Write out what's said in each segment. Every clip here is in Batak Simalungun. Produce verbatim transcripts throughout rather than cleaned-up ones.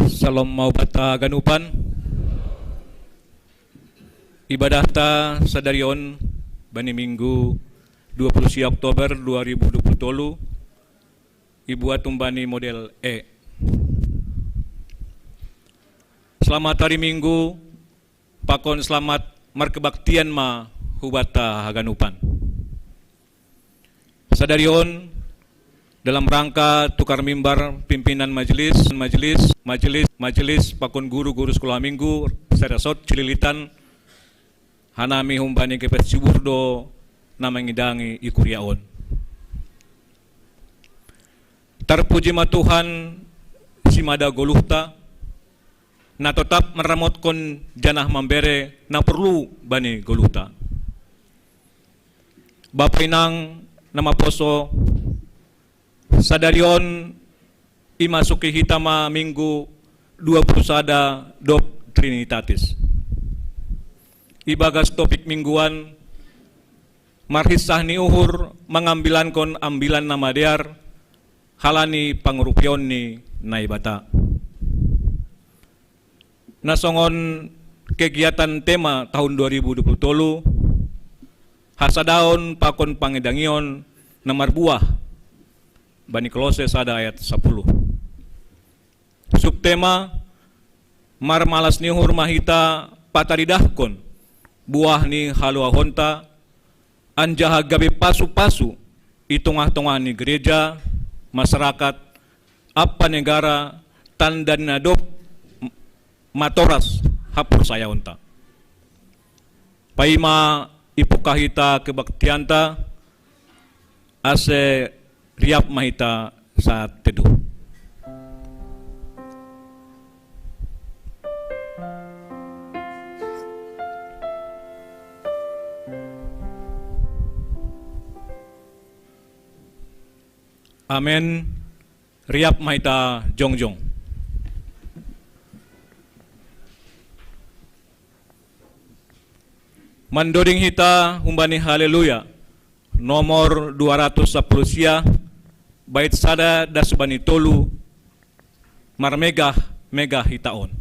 Salam maubata ganupan. Ibadahta sadarion bani Minggu dua puluh sia Oktober dua ribu dua puluh tolu, ibuat umbani model E. Selamat hari Minggu, pakon selamat markebaktian ma hubata haganupan. Sadarion dalam rangka tukar mimbar pimpinan majelis, majelis, majelis, majelis pakon guru-guru sekolah minggu seresort Cililitan, hanami humbani gepet sibur do na mangidangi i kuria on. Tarpuji ma Tuhan, simada goluhta, na totap manramotkon janah mambere na porlu bani goluhta. Bapa inang na maposo, sadarion imasuki hita ma Minggu dua puluh sada dob Trinitatis. Ibagas topik mingguan, marhinsah ni uhur mangambilankon ambilan na madear, halani pangurupion ni Naibata. Na songon kegiatan tema tahun dua ribu dua puluh tolu, hasadaon pakon pangidangion na marbuah, bani Kolose sada ayat sapuluh. Subtema, marmalas ni uhur ma hita pataridahkon buah ni haluahonta, anjaha gabe pasu-pasu i tongah-tongah ni gereja, masyarakat, ampa negara, tanda ni na dob matoras haporsayaonta. Paima ipungkah hita kebaktianta, ase riap ma hita sahat teduh. Amen. Riap ma hita jongjong. Mandoding hita humbani Haleluya nomor dua ratus sapuluh sia, bait sada das bani tolu, marmegah-megah hita on.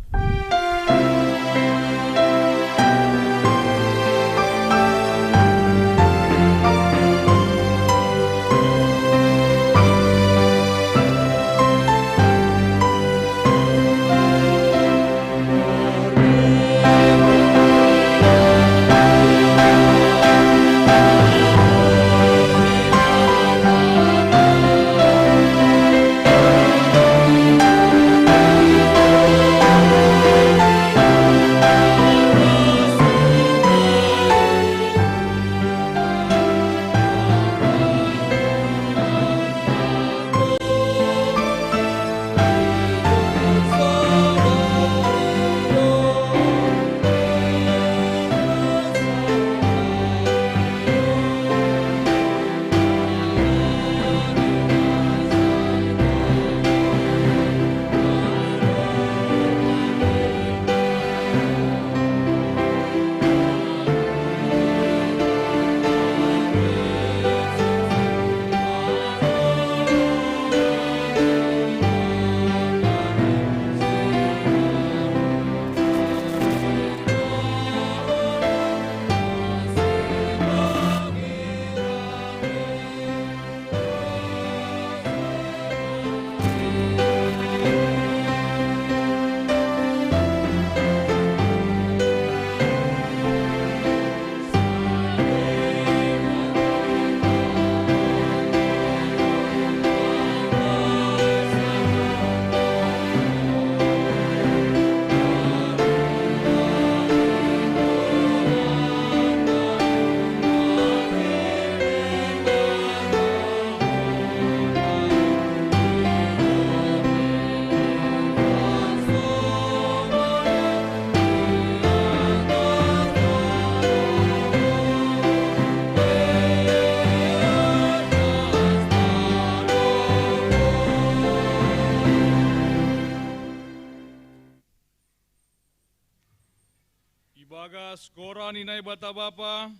Ibagas goran ni Naibata Bapa,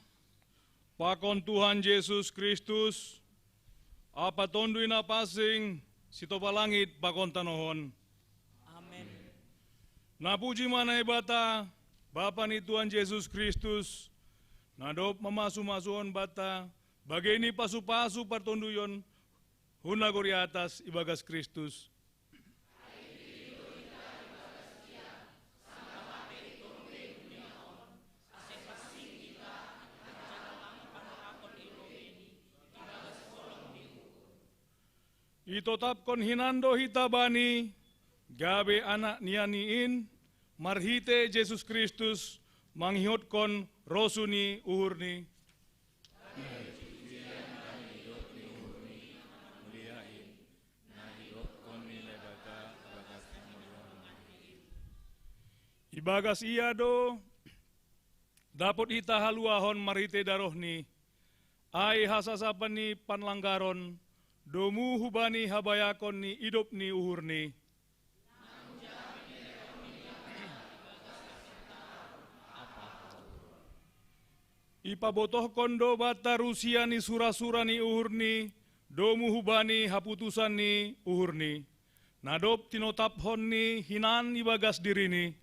pakon Tuhan Jesus Kristus, ampa Tonduy Napansing, sitopa langit pakon tanoh on. Amen. Napuji ma Naibata, Bapa ni Tuhan Jesus Kristus, na dob mamasu-masuhon banta, bagei ni pasu-pasu partonduyon hu nagori atas ibagas Kristus. Itotapkon hinan do hita Bani, gabe anak-Nian in, marhitei Jesus Kristus, mangihuthon rosu ni uhurNi. Ibagas Ia do dapot hita haluahon marhitei darohNi, ai hasasapan ni panlanggaron, domu hubani habayakon ni idop ni uhurNi. Ipabotohkon do banta rusia ni sura-sura ni uhurNi, domu hubani haputusan ni uhurNi, na dob tinotapkonNi hinan ibagas diriNi.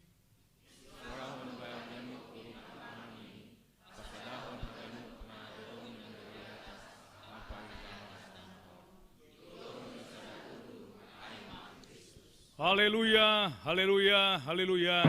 Haleluya, haleluya, haleluya.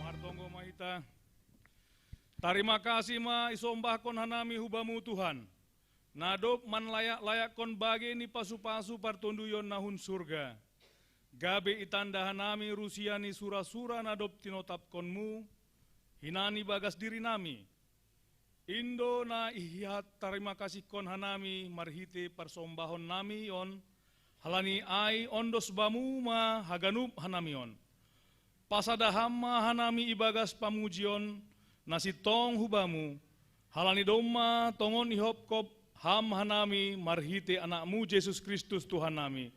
Martonggo ma hita. Tarima kasih ma isombahkon hanami hu Bamu Tuhan, na dob manlayak-layakkon bagei ni pasu-pasu partonduyon na hun surga, gabe itanda hanami rusia ni sura-sura na dob tinotapkonMu hinan ibagas dirinami. In do na ihatarima kasihkon hanami marhitei parsombahonnami on, halani ai ondos Bamu ma haganup hanami on. Pasada Ham ma hanami ibagas pamujion na sintong hu Bamu, halani domma tongon ihopkop Ham hanami marhitei AnakMu Jesus Kristus Tuhannami.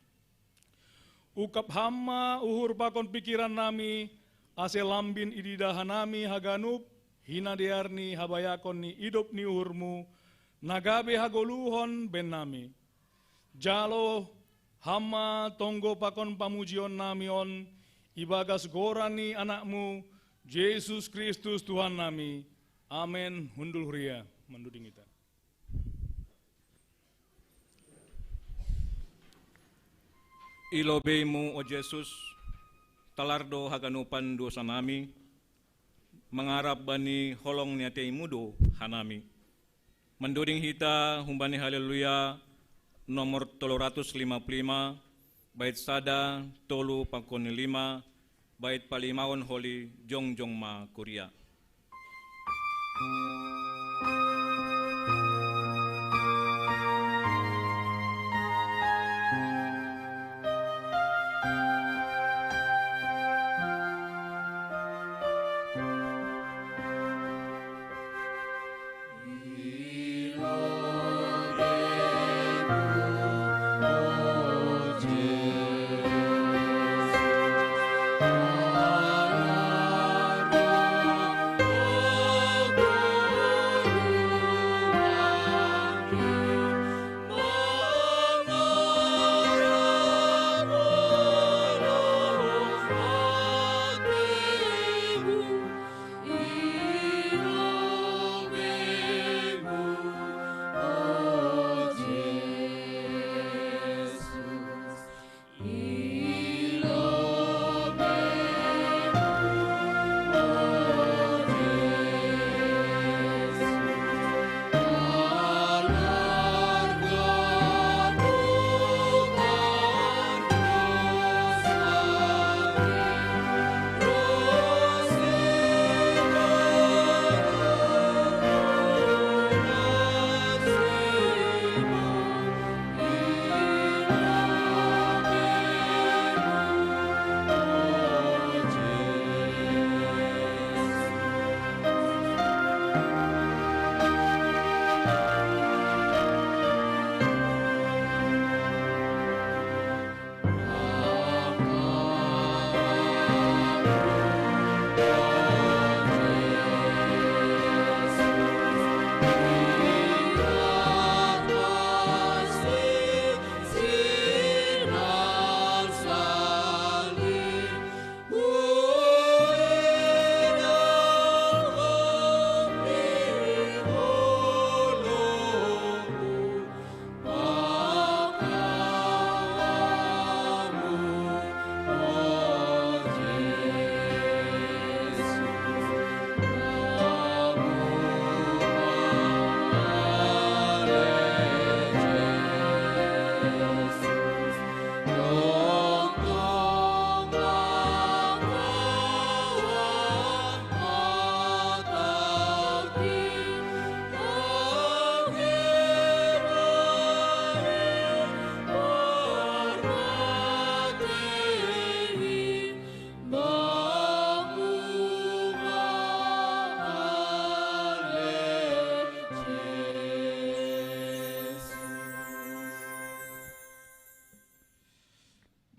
Ungkap Ham ma uhur pakon pikirannami, ase lambin ididah hanami haganup hinadear ni habayakon ni idop ni uhurMu, na gabe hagoluhon bennami. Jalo Ham ma tonggo pakon pamujionnami on ibagas goran ni AnakMu, Jesus Kristus Tuhannami. Amen. Hundul huria, manduding hita. I lobeiMu, o Jesus, talar do haganupan dosanami, mangarap bani holong ni ateiMu do hanami. Manduding hita humbani Haleluya nomor tolu ratus lima puluh lima, bait sada, tolu pakon lima, bait palimaon holi jongjong ma kuria.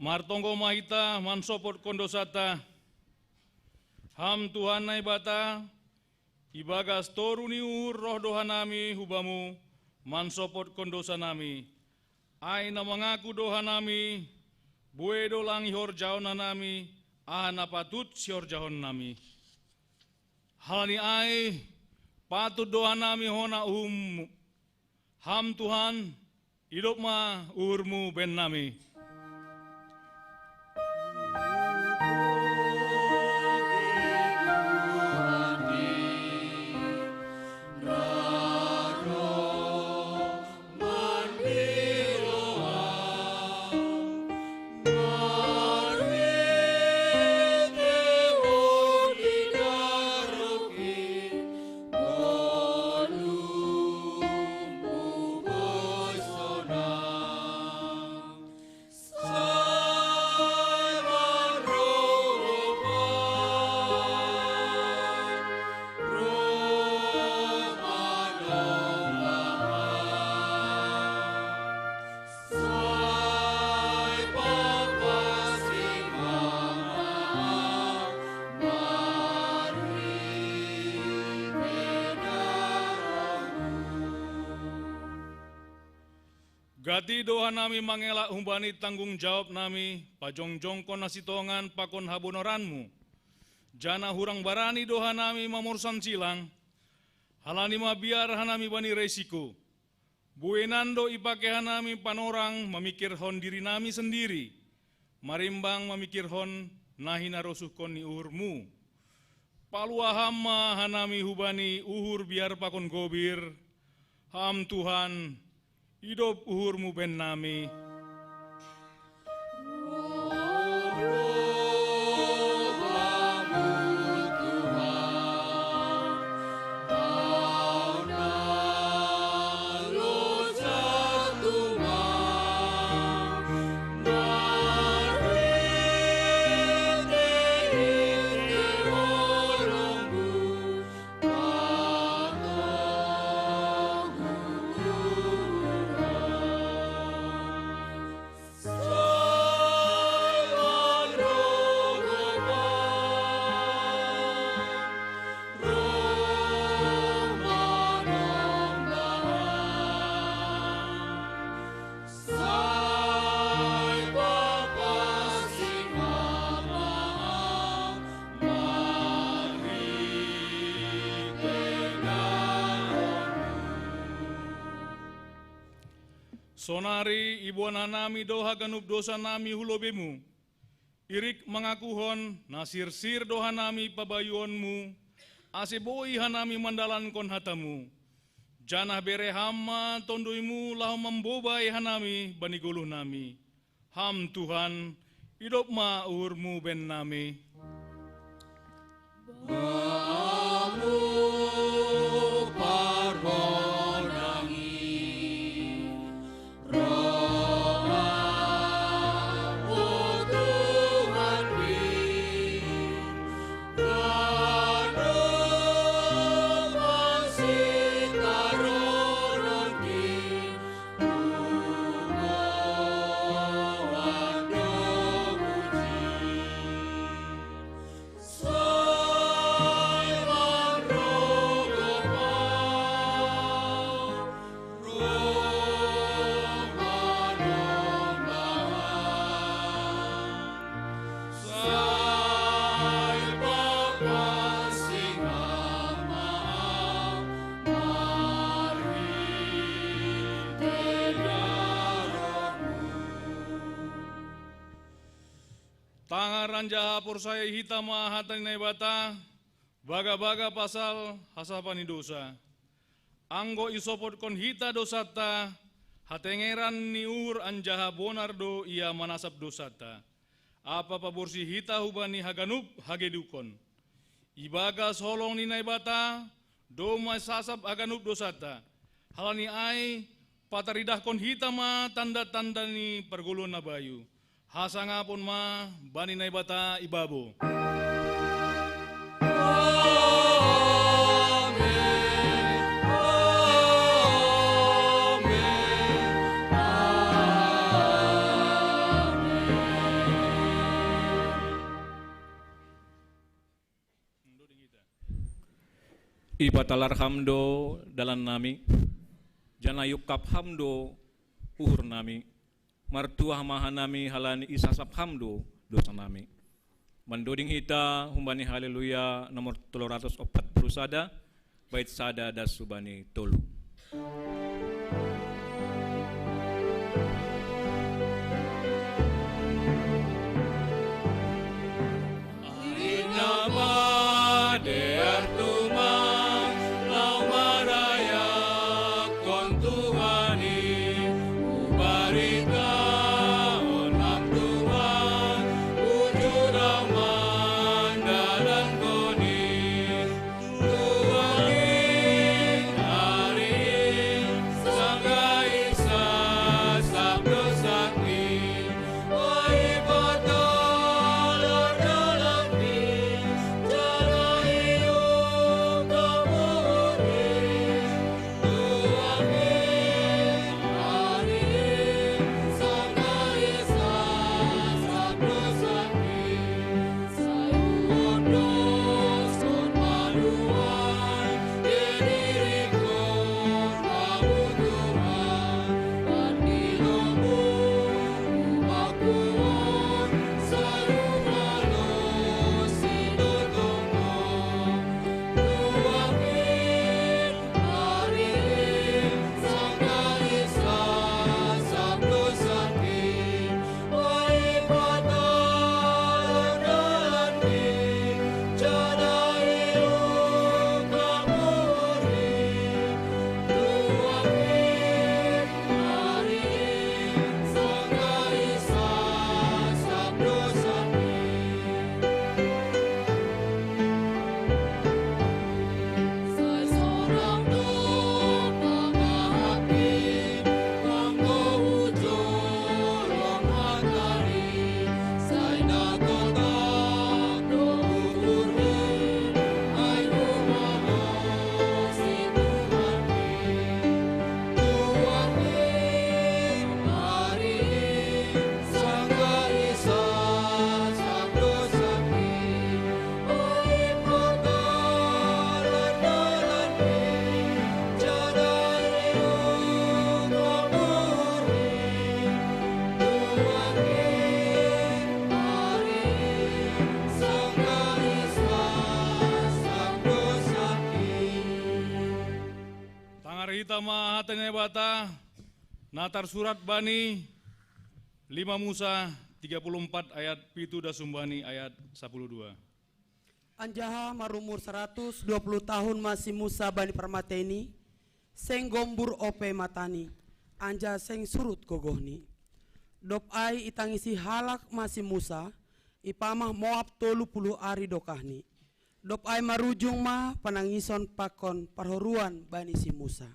Martonggo ma hita mansopotkon dosanta. Ham Tuhan Naibata, ibagas toru ni uhur roh do hanami hu Bamu mansopotkon dosanami. Ai na mangaku do hanami, buei do lang ihorjahon hanami aha na patut sihorjahonnami. Halani ai patut do hanami hona uhum-Mu. Ham Tuhan, idop ma uhur-Mu bennami. Gati do hanami mangelak humbani tanggung jawabnami pajongjongkon hasitongan pakon habonaran-Mu. Janah hurang barani do hanami mamorsan silang, halani mabiar hanami bani resiko. Bueinan do ipake hanami panorang mamikirhon dirinami sendiri, marimbang mamikirhon na hinarosuhkon ni uhur-Mu. Paluah Ham ma hanami hubani uhur biar pakon gobir. Ham Tuhan, idop uhur-Mu bennami. Sonari iboan hanami do haganup dosanami hu lobei-Mu. Irik mangakuhon na sirsir do hanami pabayuon-Mu, ase boi hanami mandalankon hata-Mu. Janah bere Ham ma Tonduy-Mu laho mambobai hanami bani goluhnami. Ham Tuhan, idop ma uhur-Mu bennami. Tangar anjaha porsayai hita ma hata ni Naibata, bagabaga pasal hasapan ni dosa. Anggo isopotkon hita dosanta, hatengeran ni uhur anjaha bonar do Ia manasap dosanta, ampa paborsih hita hubani haganup hagedukon. Ibagas holong ni Naibata domma sasap haganup dosanta. Halani ai, pataridahkon hita ma tanda-tanda ni pargoluhan na bayu. Hasangapon ma bani Naibata ibabo. Ipatalar Ham do dalan nami, janah iungkab Ham do uhur nami, martuah ma hanami halani isasap Ham do dousa nami. Mandoding hita humbani Haleluya nomor tolu ratus opat puluh sada, bait sada das hubani tolu. Ari na madear tumang, laho marayakkon Tuhan i, hubaritahon Ham Tuhan, hujur Ham mandalankon i. Tuhan i, ari i, sanggah isasap dousangki, ai patolor dalanki, janah iungkab uhurki. Tuhan i, ari i, sanggah isasap dousangki, sai huondoskon paluan, idiringkon habutuhan, pardilomu hubangkuhon, sai hubalos sidotongkon. Tuhan i, ari i, sanggah isasap dousangki, ai patolor dalanki, janah iungkab uhurki. Tuhan i, ari i, sanggah isasap dousangki, sai sorang do pangahapki, anggo hujolom hatari, sai na totap do uhurki, ai hubalos situhanki. Tuhan i, ari i, sanggah isasap dousangki, ai patolor dalanki, janah iungkab uhurki. Tuhan i, ari i, sanggah isasap dousangki. Tangar hita ma hata ni Naibata, na tarsurat bani lima Musa tiga puluh empat ayat pitu das humbani ayat sapuluh dua. Anjaha marumur saratus dua puluh tahun ma si Musa bani parmateni, seng gombur ope matani, anjaha seng surut gogohni. Dob ai itangisi halak ma si Musa, ipamah Moab tolu puluh ari dokahni. Dob ai marujung ma panangison pakon parhoruan bani si Musa.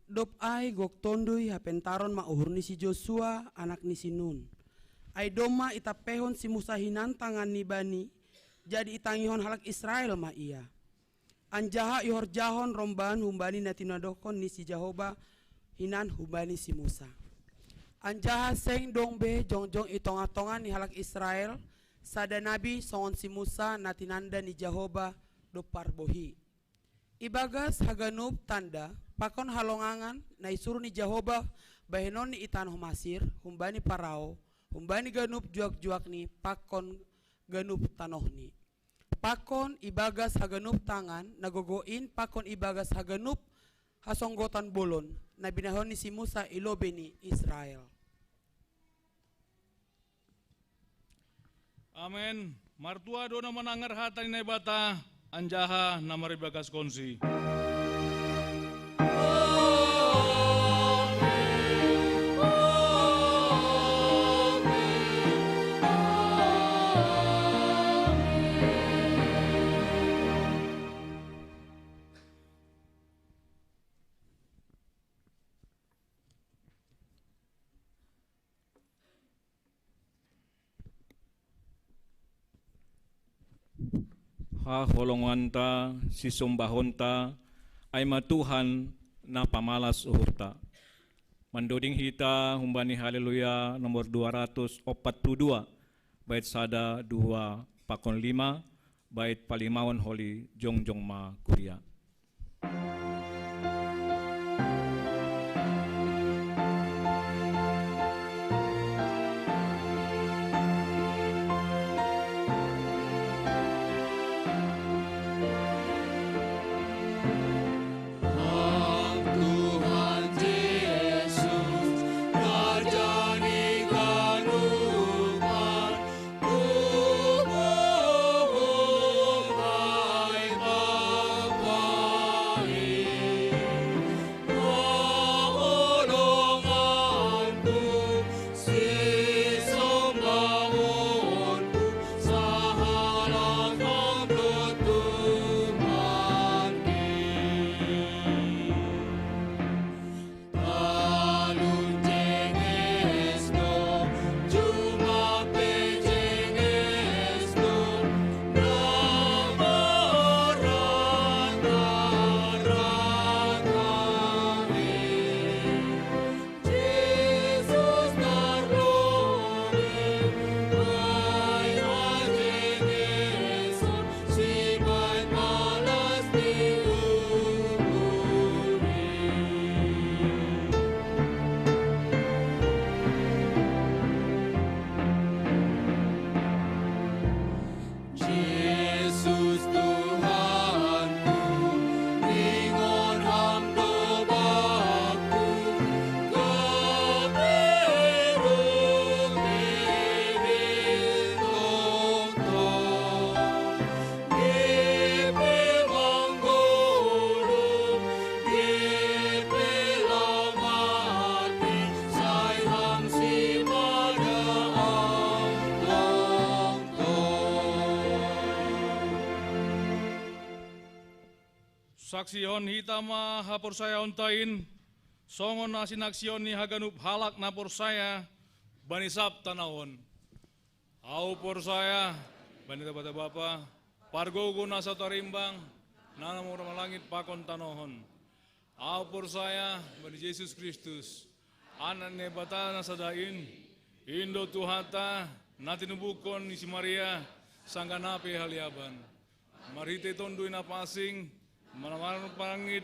Dob ai gok tonduy hapentaron ma uhur ni si Josua, anak ni si Nun. Ai domma itampehon si Musa hinan tanganni bani, jadi itangihon halak Israel ma ia. Anjaha ihorjahon rombahan humbani na tinadohkon ni si Jahoba hinan humbani si Musa. Anjaha seng dong be jongjong i tongah-tongah ni halak Israel sada nabi songon si Musa na tinanda ni Jahoba dob parbohi. Ibagas haganup tanda pakon halongangan na isuruh ni Jahoba bahenonni i tanoh Masir, humbani Parao, humbani ganup juak-juakni pakon ganup tanohni. Pakon ibagas haganup tangan na gogoh in pakon ibagas haganup hasonggotan bolon, na binahen ni si Musa i lobei ni Israel. Amen. Martua do na manangar hata ni Naibata, anjaha na maribagaskonsi. Haholongonta, sisombahonta, ai ma Tuhan na pamalas uhurta. Mandoding hita humbani Haleluya nomor dua ratus opat puluh dua, bait sada, dua, pakon lima, bait palimahon holi jongjong ma kuria. Saksihon hita ma haporsayaonta in, songon na sinaksihon ni haganup halak na porsaya bani sab tanoh on. Ahu porsaya bani Naibata Bapa, pargogo na so tarimbang, na mamora langit pakon tanoh on. Ahu porsaya bani Jesus Kristus, Anak ni Naibata na sada in, in do Tuhanta, na tinubuhon ni si Maria, sanggah na pe haliaban. Marhite Tonduy Napansing, manang marparangit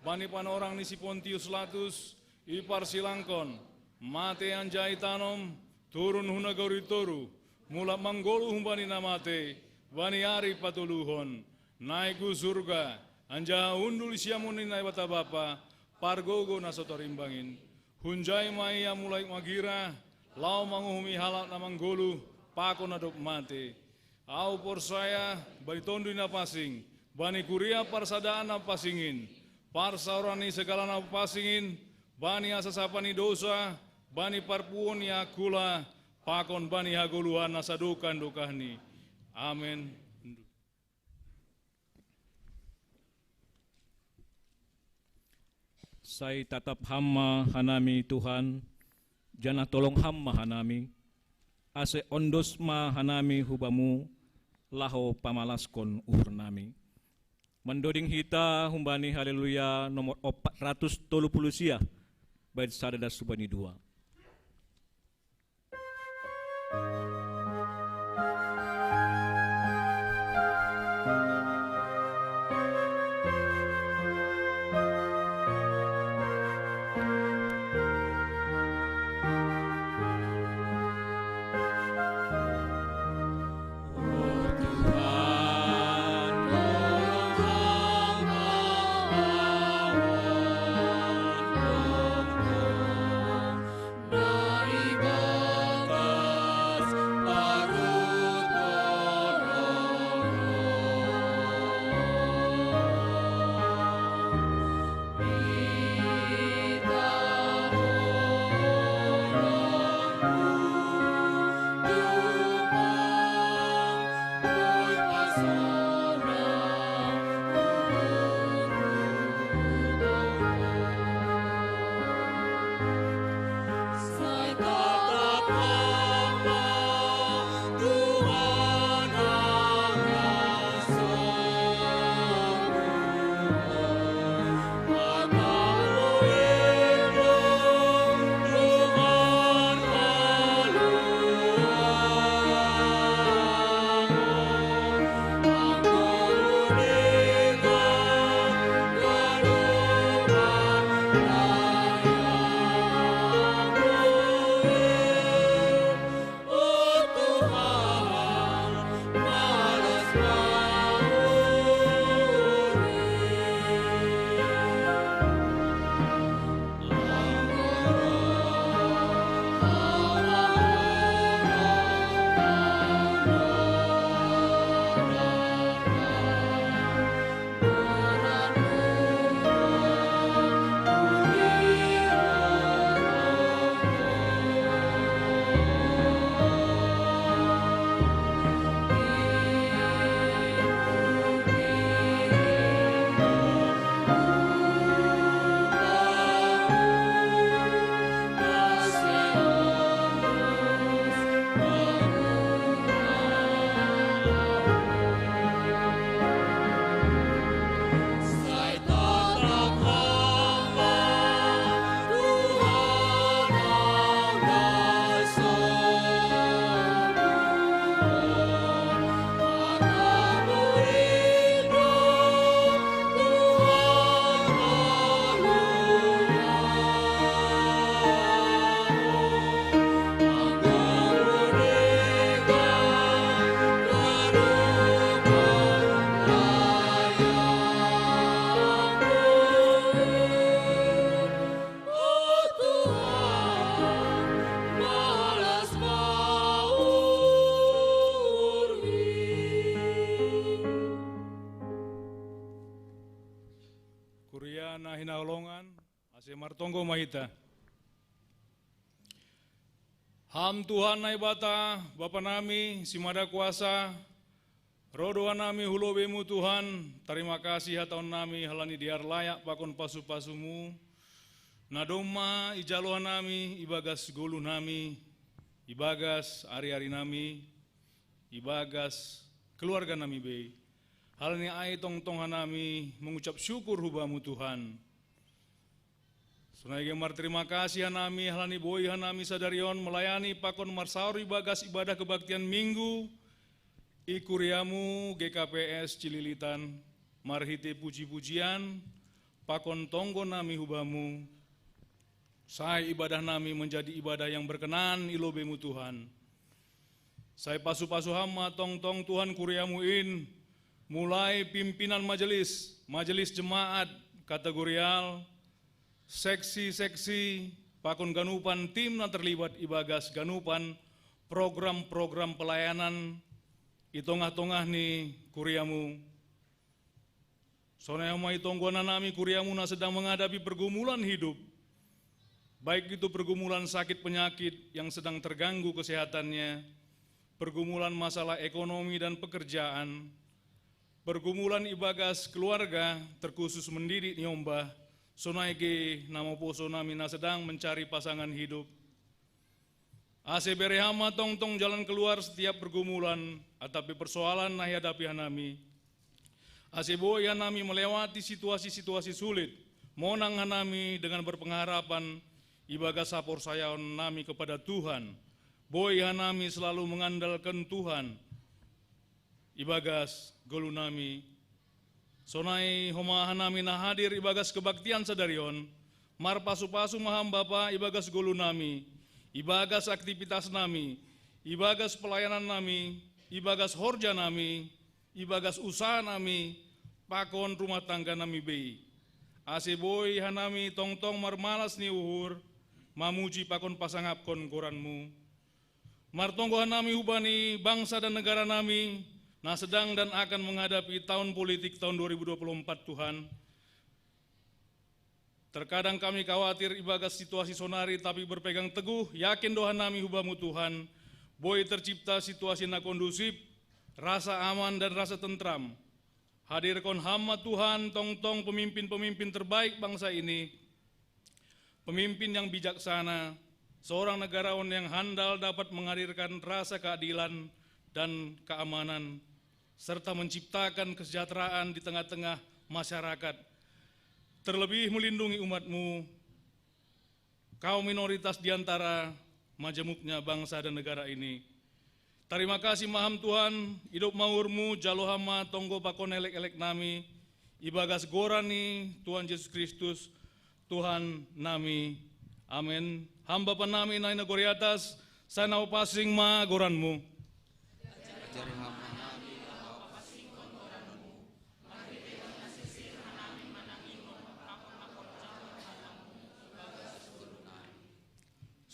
bani panorang ni si Pontius Latus, iparsilangkon, mate anjaha itanom, turun hu nagori toruh, mulak manggoluh humbani na mate, bani ari patoluhon, naik hu surga, anjaha hundul siamun ni Naibata Bapa, pargogo na so tarimbang in. Hunjai ma Ia mulak magira, laho manguhumi halak na manggoluh, pakon na dob mate. Ahu porsaya bani Tonduy Napansing, bani kuria parsadaan na pansing in, parsaoran ni sagala na pansing in, bani hasasapan ni dosa, bani parpuon ni angkula, pakon bani hagoluhan na sadokah-dokahni. Amen. Sai tatap Ham ma hanami, Tuhan, janah tolong Ham ma hanami, ase ondos ma hanami hu Bamu, laho pamalaskon uhurnami. Mandoding hita humbani Haleluya nomor opat ratus tolu puluh sia, bait sada das humbani dua. Kuria na hinaholongan, ase martonggo ma hita. Ham Tuhan Naibata, Bapa nami, si Mada Kuasa, Rodo hanami hu lobei-Mu Tuhan, tarima kasih hataon nami halani dear layak pakon pasu-pasu-Mu, na domma ijalo hanami ibagas goluh nami, ibagas ari-ari nami, ibagas keluarga nami bei. Halani ai tongtong hanami mengucap syukur hu Bamu Tuhan. Sonai ge marterima kasih hanami halani boi hanami sadari on melayani pakon marsaor ibagas ibadah kebaktian Minggu i kuria-Mu G K P S Cililitan, marhite puji-pujian pakon tonggo nami hu Bamu. Sai ibadah nami menjadi ibadah yang berkenan i lobei-Mu Tuhan. Sai pasu-pasu Ham ma tongtong Tuhan kuria-Mu in, mulai pimpinan majelis, majelis jemaat, kategorial, seksi-seksi, pakon ganupan tim na terlibat ibagas ganupan program-program pelayanan i tongah-tongah ni kuria-Mu. Sonai homa i tonggoan hanami kuria-Mu na sedang menghadapi pergumulan hidup, baik itu pergumulan sakit penyakit yang sedang terganggu kesehatannya, pergumulan masalah ekonomi dan pekerjaan, pergumulan ibagas keluarga, terkhusus mendidik ni ombah, sonai ge na maposo nami na sedang mencari pasangan hidup. Ase bere Ham ma tongtong jalan keluar setiap pergumulan atapi persoalan na ihadapi hanami. Ase boi hanami melewati situasi-situasi sulit, monang hanami dengan berpengharapan ibagas haporsayaon nami kepada Tuhan. Boi hanami selalu mengandalkan Tuhan ibagas goluh nami. Sonai homa hanami na hadir ibagas kebaktian sadari on, marpasu-pasu ma Ham Bapa ibagas goluh nami, ibagas aktivitas nami, ibagas pelayanan nami, ibagas horja nami, ibagas usaha nami, pakon rumah tangga nami bei. Ase boi hanami tongtong marmalas ni uhur, mamuji pakon pasangapkon goran-Mu. Martonggo hanami hubani bangsa dan negara nami, na sedang dan akan menghadapi tahun politik tahun dua ribu dua puluh empat Tuhan. Terkadang kami khawatir ibagas situasi sonari, tapi berpegang teguh, yakin do hanami hu Bamu Tuhan, boi tercipta situasi na kondusif, rasa aman dan rasa tentram. Hadirkon Ham ma Tuhan tongtong pemimpin-pemimpin terbaik bangsa ini, pemimpin yang bijaksana, seorang negarawan yang handal dapat menghadirkan rasa keadilan dan keamanan, serta menciptakan kesejahteraan di tengah-tengah masyarakat, terlebih melindungi umat-Mu, kaum minoritas di antara majemuknya bangsa dan negara ini. Tarima kasih ma Ham Tuhan, idop ma uhur-Mu, jalo Ham ma tonggo pakon elek-elek nami, ibagas goran ni Tuhan Jesus Kristus, Tuhan nami. Amen. Ham Bapa nami na i nagori atas, sai na papansing ma goran-Mu. Ajari Ham ma nami,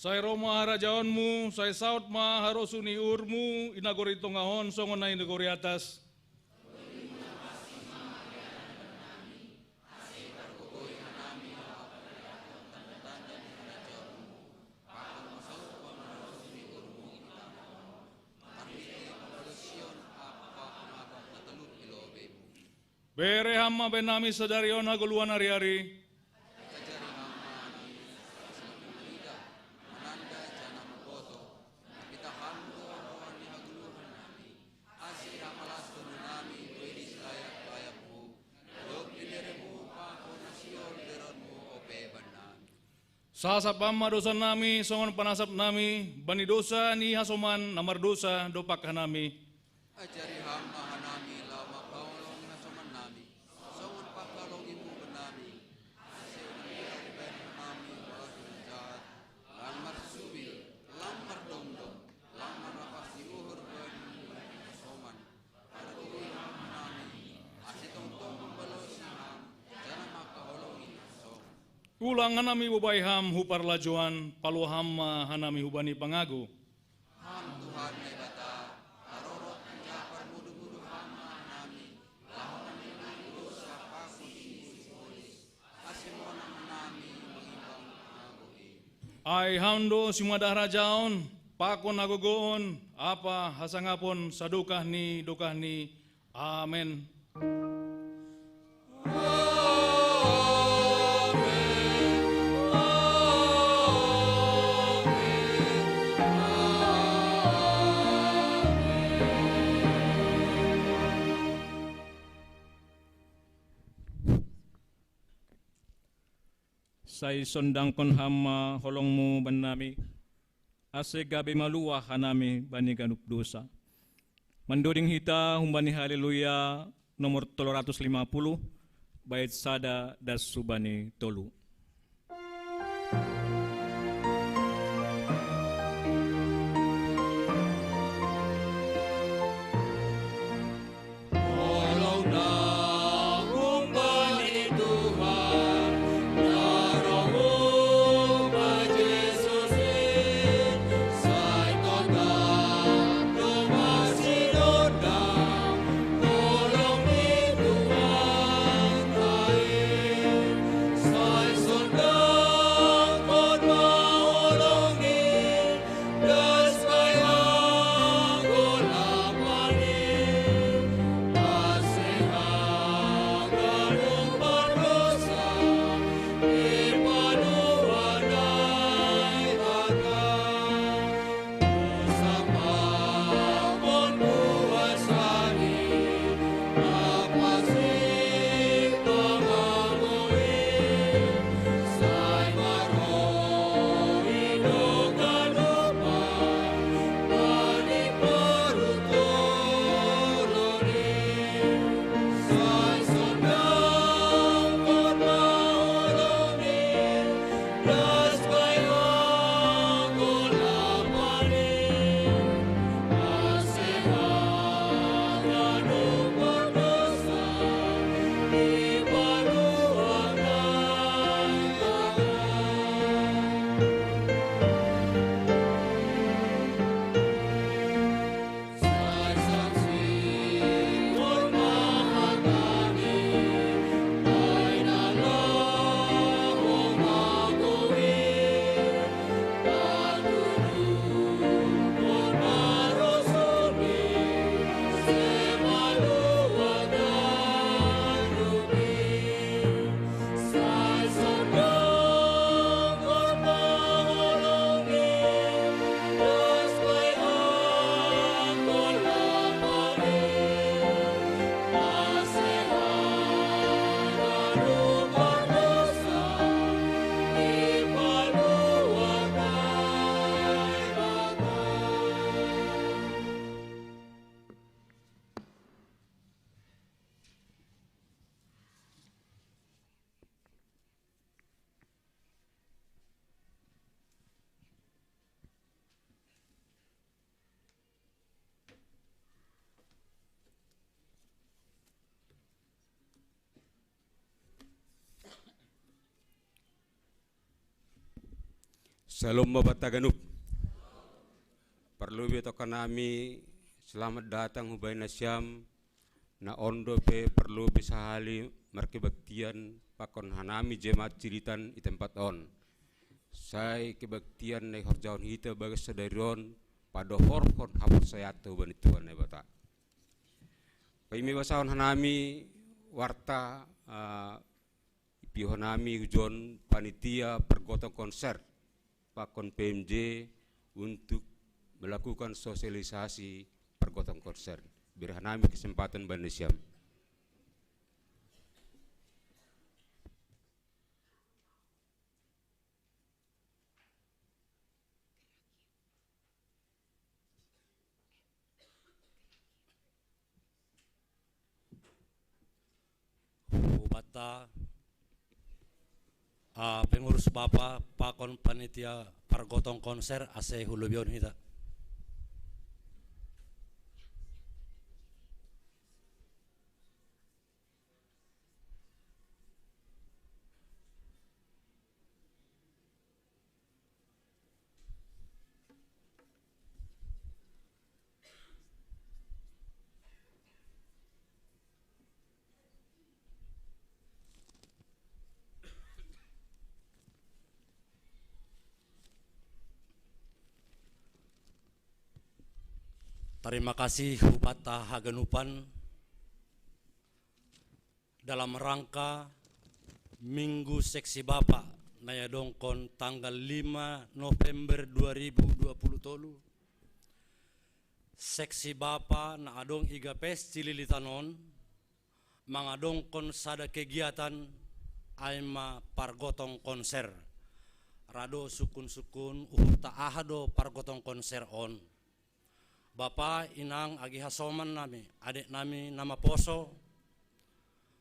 sai ro ma harajaon-Mu, sai saut ma harosuh ni uhur-Mu i nagori tongah on songon na i nagori atas. Bere Ham ma bahen nami sadari on hagoluhan ari-ari. Ajari Ham ma nami, ase nami mangidah, mananda janah mamboto, na pitah Ham do roha ni hagoluhan nami, ase ihamalaskon hanami boi ni silayak-layak-Mu, dob ni bere-Mu pakon na sihol berengon-Mu ope bannami. Sasap Ham ma dosa nami songon panasap nami bani dosa ni hasoman na mardosa dompak hanami. Ajari Ham ma hanami laho mangkaholongi hasoman nami, songon pangkaholongi-Mu bannami. Ase unang dibahen hanami balasan na jahat, lang marsubil, lang mardomdom, lang marrapah ni uhur bani hasoman. Pargogoi Ham hanami, ase tongtong mambalosi Ham, janah mangkaholongi hasoman. Ulang hanami bobai Ham hu parlajouan, paluah Ham ma hanami hubani pangago. Ham Tuhan Naibata, parorot anjaha parmudu-mudu Ham ma hanami, laho manilili dosa pakon sibolis, ase monang hanami mangimbang pangago i. Ai Ham do simadah harajaon, pakon hagogoon, ampa hasangapon sadokah ni dokah ni Amen. Sai sondangkon Ham ma holongMu bannami, ase gabe maluah hanami bani ganup dosa. Mandoding hita humbani Haleluya nomor tolu ratus lima puluh, bait sada das hubani tolu. Syalom Bapak taganup. Parlobi tokkanami selamat datang hubaen nasiam, na on dope parlobi sahali markebaktian pakon hanami jemaat Cilegon i tempat on. Sai kebaktian na ihorjahon hita bagas sadari on padohorhon haporsayaanta hubani Tuhan Naibata. Paima ibasahon hanami warta, ah, ipiohonami hujon panitia pargotong konser pakon P M J untuk melakukan sosialisasi pargotong konser. Bere hanami kesempatan baen nasiam. Hubanta, ah, pengurus bapa pakon panitia pargotong konser ase hulobihon hita. Tarima kasih hubanta haganupan, Dalam rangka Minggu Seksi Bapa na iadongkon tanggal lima November dua ribu dua puluh tolu, Seksi Bapa na adong i Gapes Cililitan on mangadongkon sada kegiatan, ai ma pargotong konser. Rado sukun-sukun uhurta aha do pargotong konser on. Bapa, inang, agi hasoman nami, adek nami na maposo,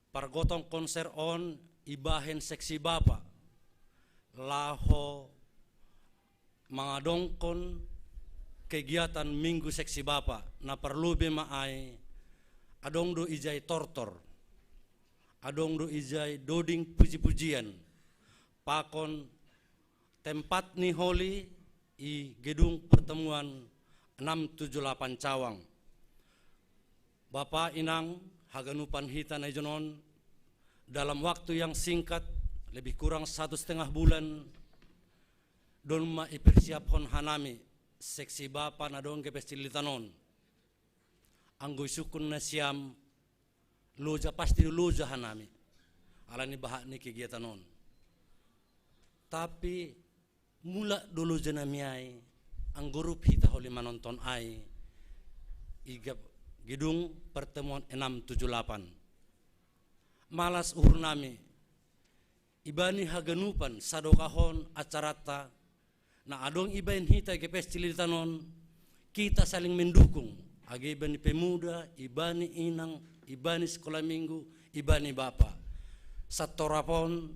pargotong konser on ibahen Seksi Bapa laho mangadongkon kegiatan Minggu Seksi Bapa. Na parlobei ma ai, adong do ijai tortor, adong do ijai doding puji-pujian, pakon tempat ni holi i gedung pertemuan enam tujuh delapan Cawang. Bapa, inang, haganupan hita na ijon on, dalam waktu yang singkat, lebih kurang satu setengah bulan, don ma ipersiaphon hanami Seksi Bapa na adong Gapes Cililitan on. Anggo isungkun nasiam, loja, pasti do loja hanami ala ni bahat ni kegiatan on. Tapi mulak do loja nami ai, anggo rap hita holi manonton ai i gedung pertemuan enam tujuh delapan. Malas uhur nami, ibani haganupan sadokah on acaranta na adong ibahen hita Gapes Cililitan on, kita saling mendukung, age ibani pemuda, ibani inang, ibani sekolah minggu, ibani bapa. Satorop on,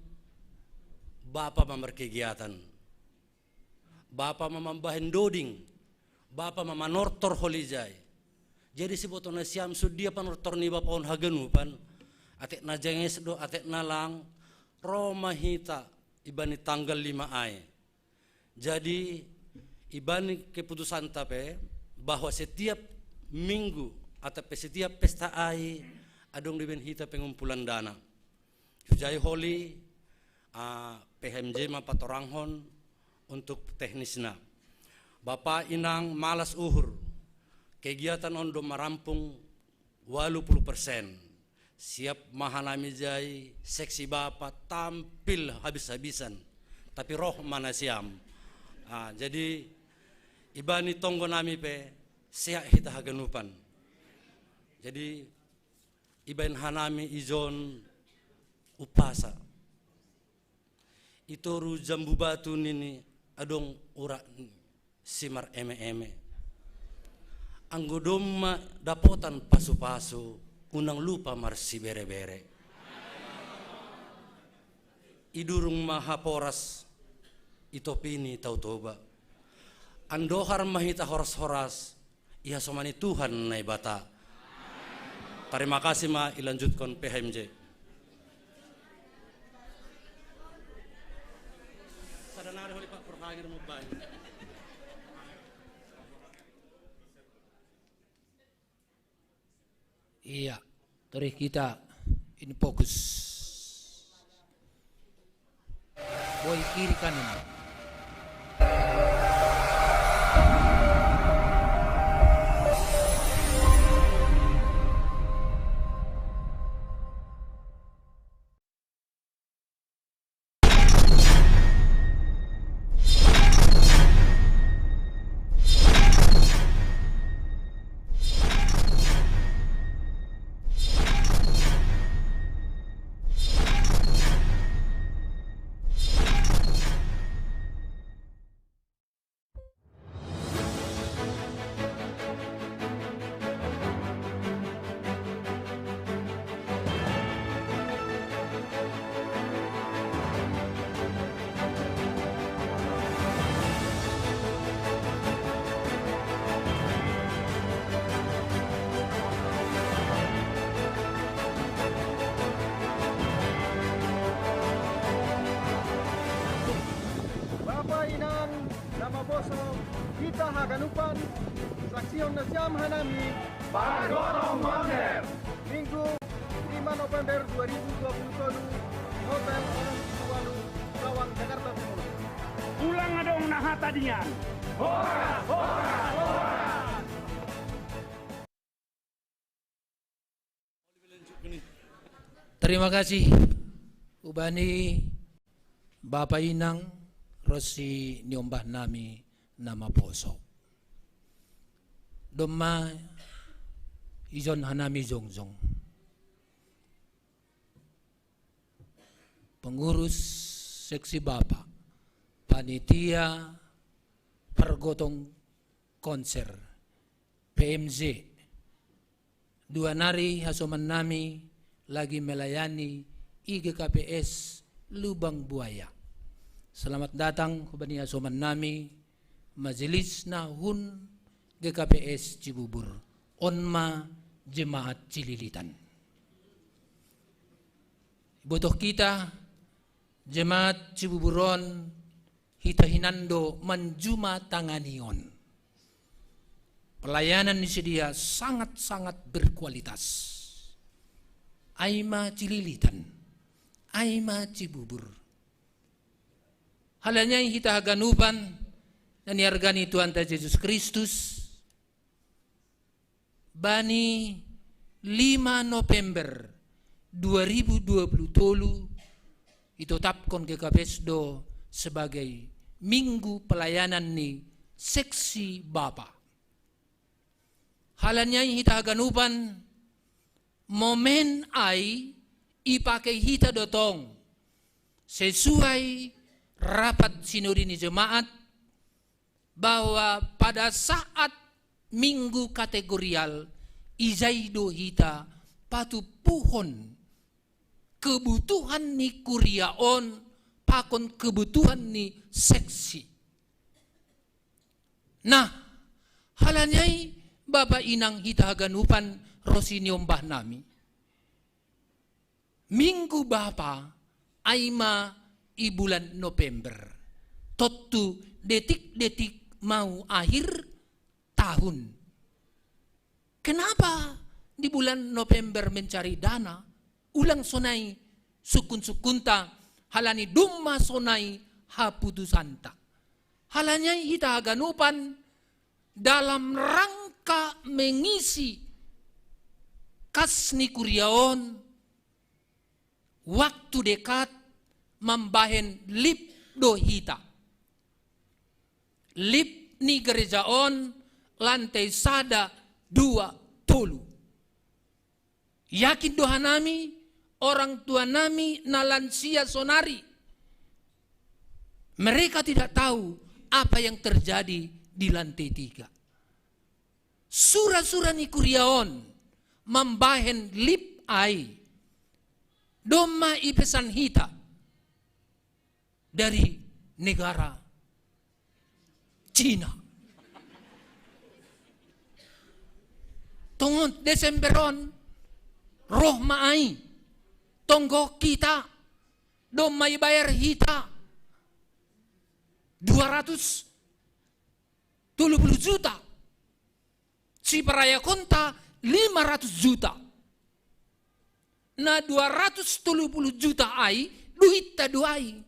bapa ma markegiatan, bapa ma mambahen doding, bapa ma manortor holi ijai. Jadi siboto nasiam, sude panortor ni bapa on haganupan, atik na jenges do, atik na lang, ro ma hita ibani tanggal lima ai. Jadi ibani keputusanta pe bahwa setiap minggu atau pe setiap pesta ai adong dibahen hita pengumpulan dana. Hujai holi, ah, P H M J ma patoranghon untuk teknisna. Bapa, inang, malas uhur, kegiatan on do marampung walu pulu persen. Siap ma hanami ijai, Seksi Bapa tampil habis-habisan, tapi roh ma nasiam. Ah, jadi ibani tonggo nami pe sehat hita haganupan. Jadi ibahen hanami ijon umpasa. I toru jambu batu nini adong urat ni si mareme-eme. Anggo domma dapotan pasu-pasu, unang lupa marsibere-bere. Idurung ma haporas, itopini Tao Toba. Andohar ma hita horas-horas, ihasomani Tuhan Naibata. Terima kasih ma, ilanjutkon P H M J. Iya, terus kita ini fokus. Boy kiri kanan. Bapa, inang, na maposo, hita haganupan, saksihon nasiam hanami. Pargotong Wonder. Minggu lima November dua ribu dua puluh tolu, di Hotel Orang Tujuh Walu, Cawang, Jakarta Timur. Ulang adong na hatadian. Horas, horas, horas. Terima kasih ubani Bapa Inang ro si niombah nami na maposo. Domma ijon hanami jongjong. Pengurus seksi bapa, panitia pergotong konser, P M Z, dua nari hasoman nami lagi melayani i G K P S Lubang Buaya. Selamat datang hubani hasoman nami, majelis na hun G K P S Cibubur, on ma jemaat Cililitan. Botoh kita, jemaat Cibubur on, hita hinan do manjuma tangani on. Pelayanan ni sidia sangat-sangat berkualitas. Ai ma Cililitan, ai ma Cibubur. Halani ai hita haganupan na niarga ni Tuhanta Jesus Kristus, bani lima November dua ribu dua puluh tolu, itotapkon G K P S do sebagai minggu pelayanan ni seksi bapa. Halani ai hita haganupan, momen ai ipake hita do tong sesuai rapat sinodi ni jemaat, bahwa pada saat minggu kategorial, ijai do hita patumpuhon kebutuhan ni kuria on pakon kebutuhan ni seksi. Nah, halani ai Bapa Inang hita haganupan ro si niombah nami, minggu bapa ai ma i bulan November. Tontu detik-detik mau akhir tahun. Kenapa di bulan November mencari dana? Ulang sonai sukun-sukunta, halani domma sonai haputusanta. Halani ai hita haganupan, dalam rangka mengisi kas ni kuria on, waktu dekat mambahen lift do hita. Lift ni gereja on lantai sada, dua, tolu. Yakin do hanami, orang tua nami na lansia sonari, mereka tidak tahu apa yang terjadi di lantai tiga. Sura-sura ni kuria on mambahen lift ai, domma ipesan hita dari negara Cina. Tongon Desember on, roh ma ai, tonggo hita, domma ibayar hita dua ratus tolu puluh juta. Siparayakonta lima ratus juta. Na dua ratus tolu puluh juta ai, duitta do ai.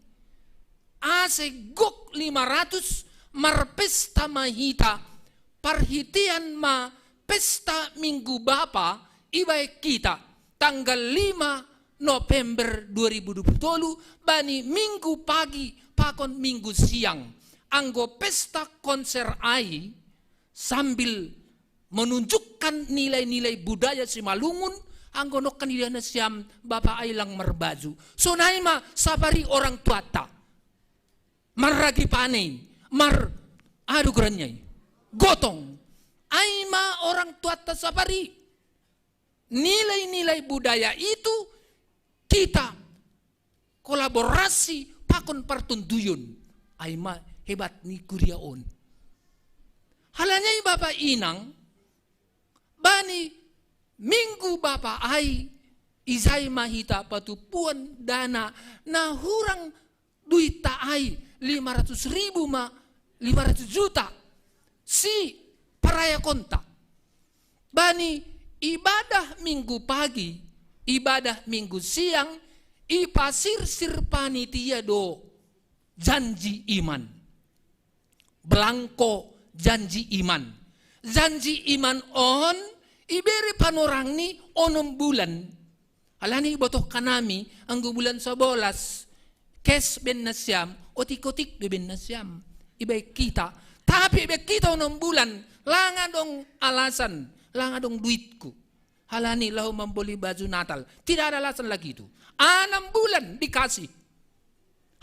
Asa gok lima ratus, marpesta ma hita, parhitean ma pesta Minggu Bapa, ibaen hita tanggal lima November dua ribu dua puluh tolu, bani Minggu pagi pakon Minggu siang. Anggo pesta konser ai, sambil menunjukkan nilai-nilai budaya Simalungun, anggo nongkan idahan nasiam bapa ai lang marbaju. Sonai ma sapari orang tuanta. Marragi panei, mar, aduh, goranna i, gotong. Ai ma orang tuanta sapari. Nilai-nilai budaya itu kita kolaborasi pakon partonduyon. Ai ma hebat ni kuria on. Halani ai Bapa Inang, bani Minggu Bapa ai, ijai ma hita patumpuan dana na hurang duitta ai, lima ratus ribu ma lima ratus juta, siparayakonta. Bani ibadah Minggu pagi, ibadah Minggu siang, ipasirsir panitia do janji iman. Belangko janji iman. Janji iman on ibere panorangni onom bulan. Alani botoh kanami, anggo bulan sabolas, kes ben nasiam, otik-otik do ben nasiam. Ibaik kita, tapi ibaik kita onom bulan, langa dong alasan, langa dong duitku. Alani laho mamboli baju Natal. Tidak ada alasan lagi itu. Anam bulan dikasih.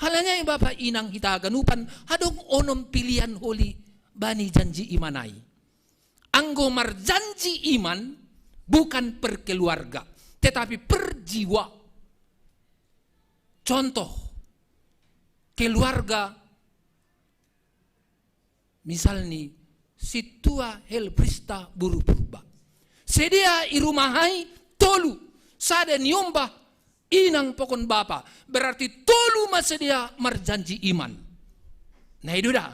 Halanya Bapak Inang hita haganupan, adong onom pilihan holi bani janji imanai. Anggo marjanji iman bukan per keluarga, tetapi per jiwa. Contoh, keluarga, misalni, sintua hel prista buru purba. Sedia i rumahai tolu, sada niombah inang pakon bapa, berarti tolu ma sedia marjanji iman. Nah, itu dah.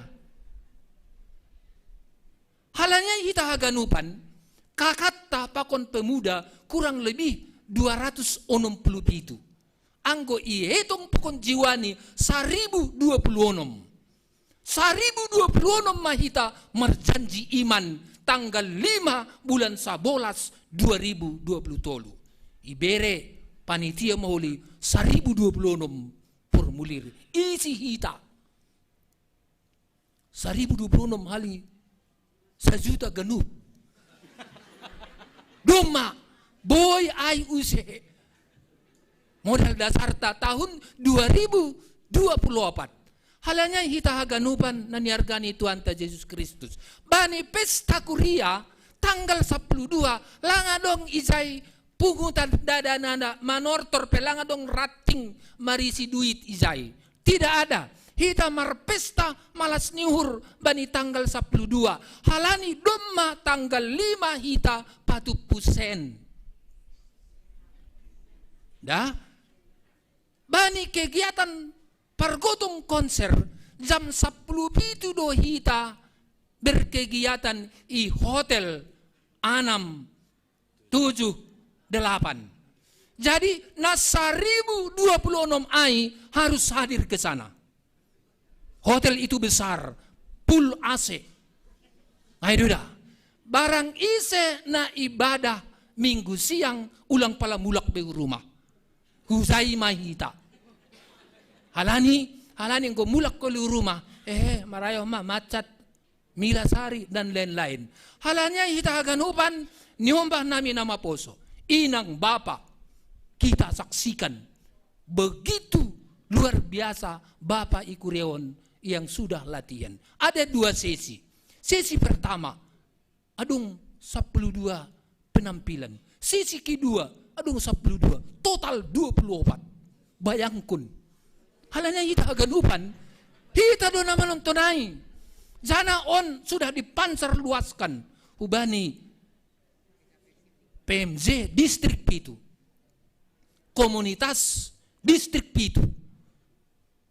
Halanya hita haganupan, kakatta pakon pemuda kurang lebih dua ratus onom puluh pitu. Anggo ietong pakon jiwani saribu dua puluh onom. Saribu dua puluh onom ma hita marjanji iman tanggal lima bulan sabolas dua ribu dua puluh tolu. Ibere panitia maholi saribu dua puluh onom formulir. Isi hita. Saribu dua puluh onom hali sajuta ganup. Domma, boi ai use. Modal dasarta tahun dua ribu dua puluh opat. Halanya hita haganupan na niargani Tuhanta Jesus Kristus. Bani pesta kuria tanggal sapuluh dua, langa dong ijai pungutan dadanana manortor pe langa dong ratting marisi duit ijai. Tidak ada. Hita marpesta malas ni uhur bani tanggal sapuluh dua. Halani domma tanggal lima hita patumpu sen. Dah. Bani kegiatan pargotong konser jam sapuluh pitu do hita berkegiatan i hotel anam tujuh delapan. Jadi na saribu dua puluh onom ai harus hadir ke sana. Hotel itu besar, full A C. Ai duda. Barang ise na ibadah minggu siang ulang pala mulak be rumah. Hujai ma hita. Halani, halani enggo mulak ko lu rumah. Eh, marayo ma macet. Milasari dan lain-lain. Halanya hita haganupan niombah nami na maposo. Inang bapa, kita saksikan begitu luar biasa bapa i kureon yang sudah latihan. Ada dua sesi. Sesi pertama, adong sapuluh dua penampilan. Sesi kedua, adong sapuluh dua. Total dua puluh opat. Bayangkun. Halanya hita haganupan, hita do na manonton ai. Jana on sudah dipancar luaskan hubani P M J distrik pitu. Komunitas distrik pitu.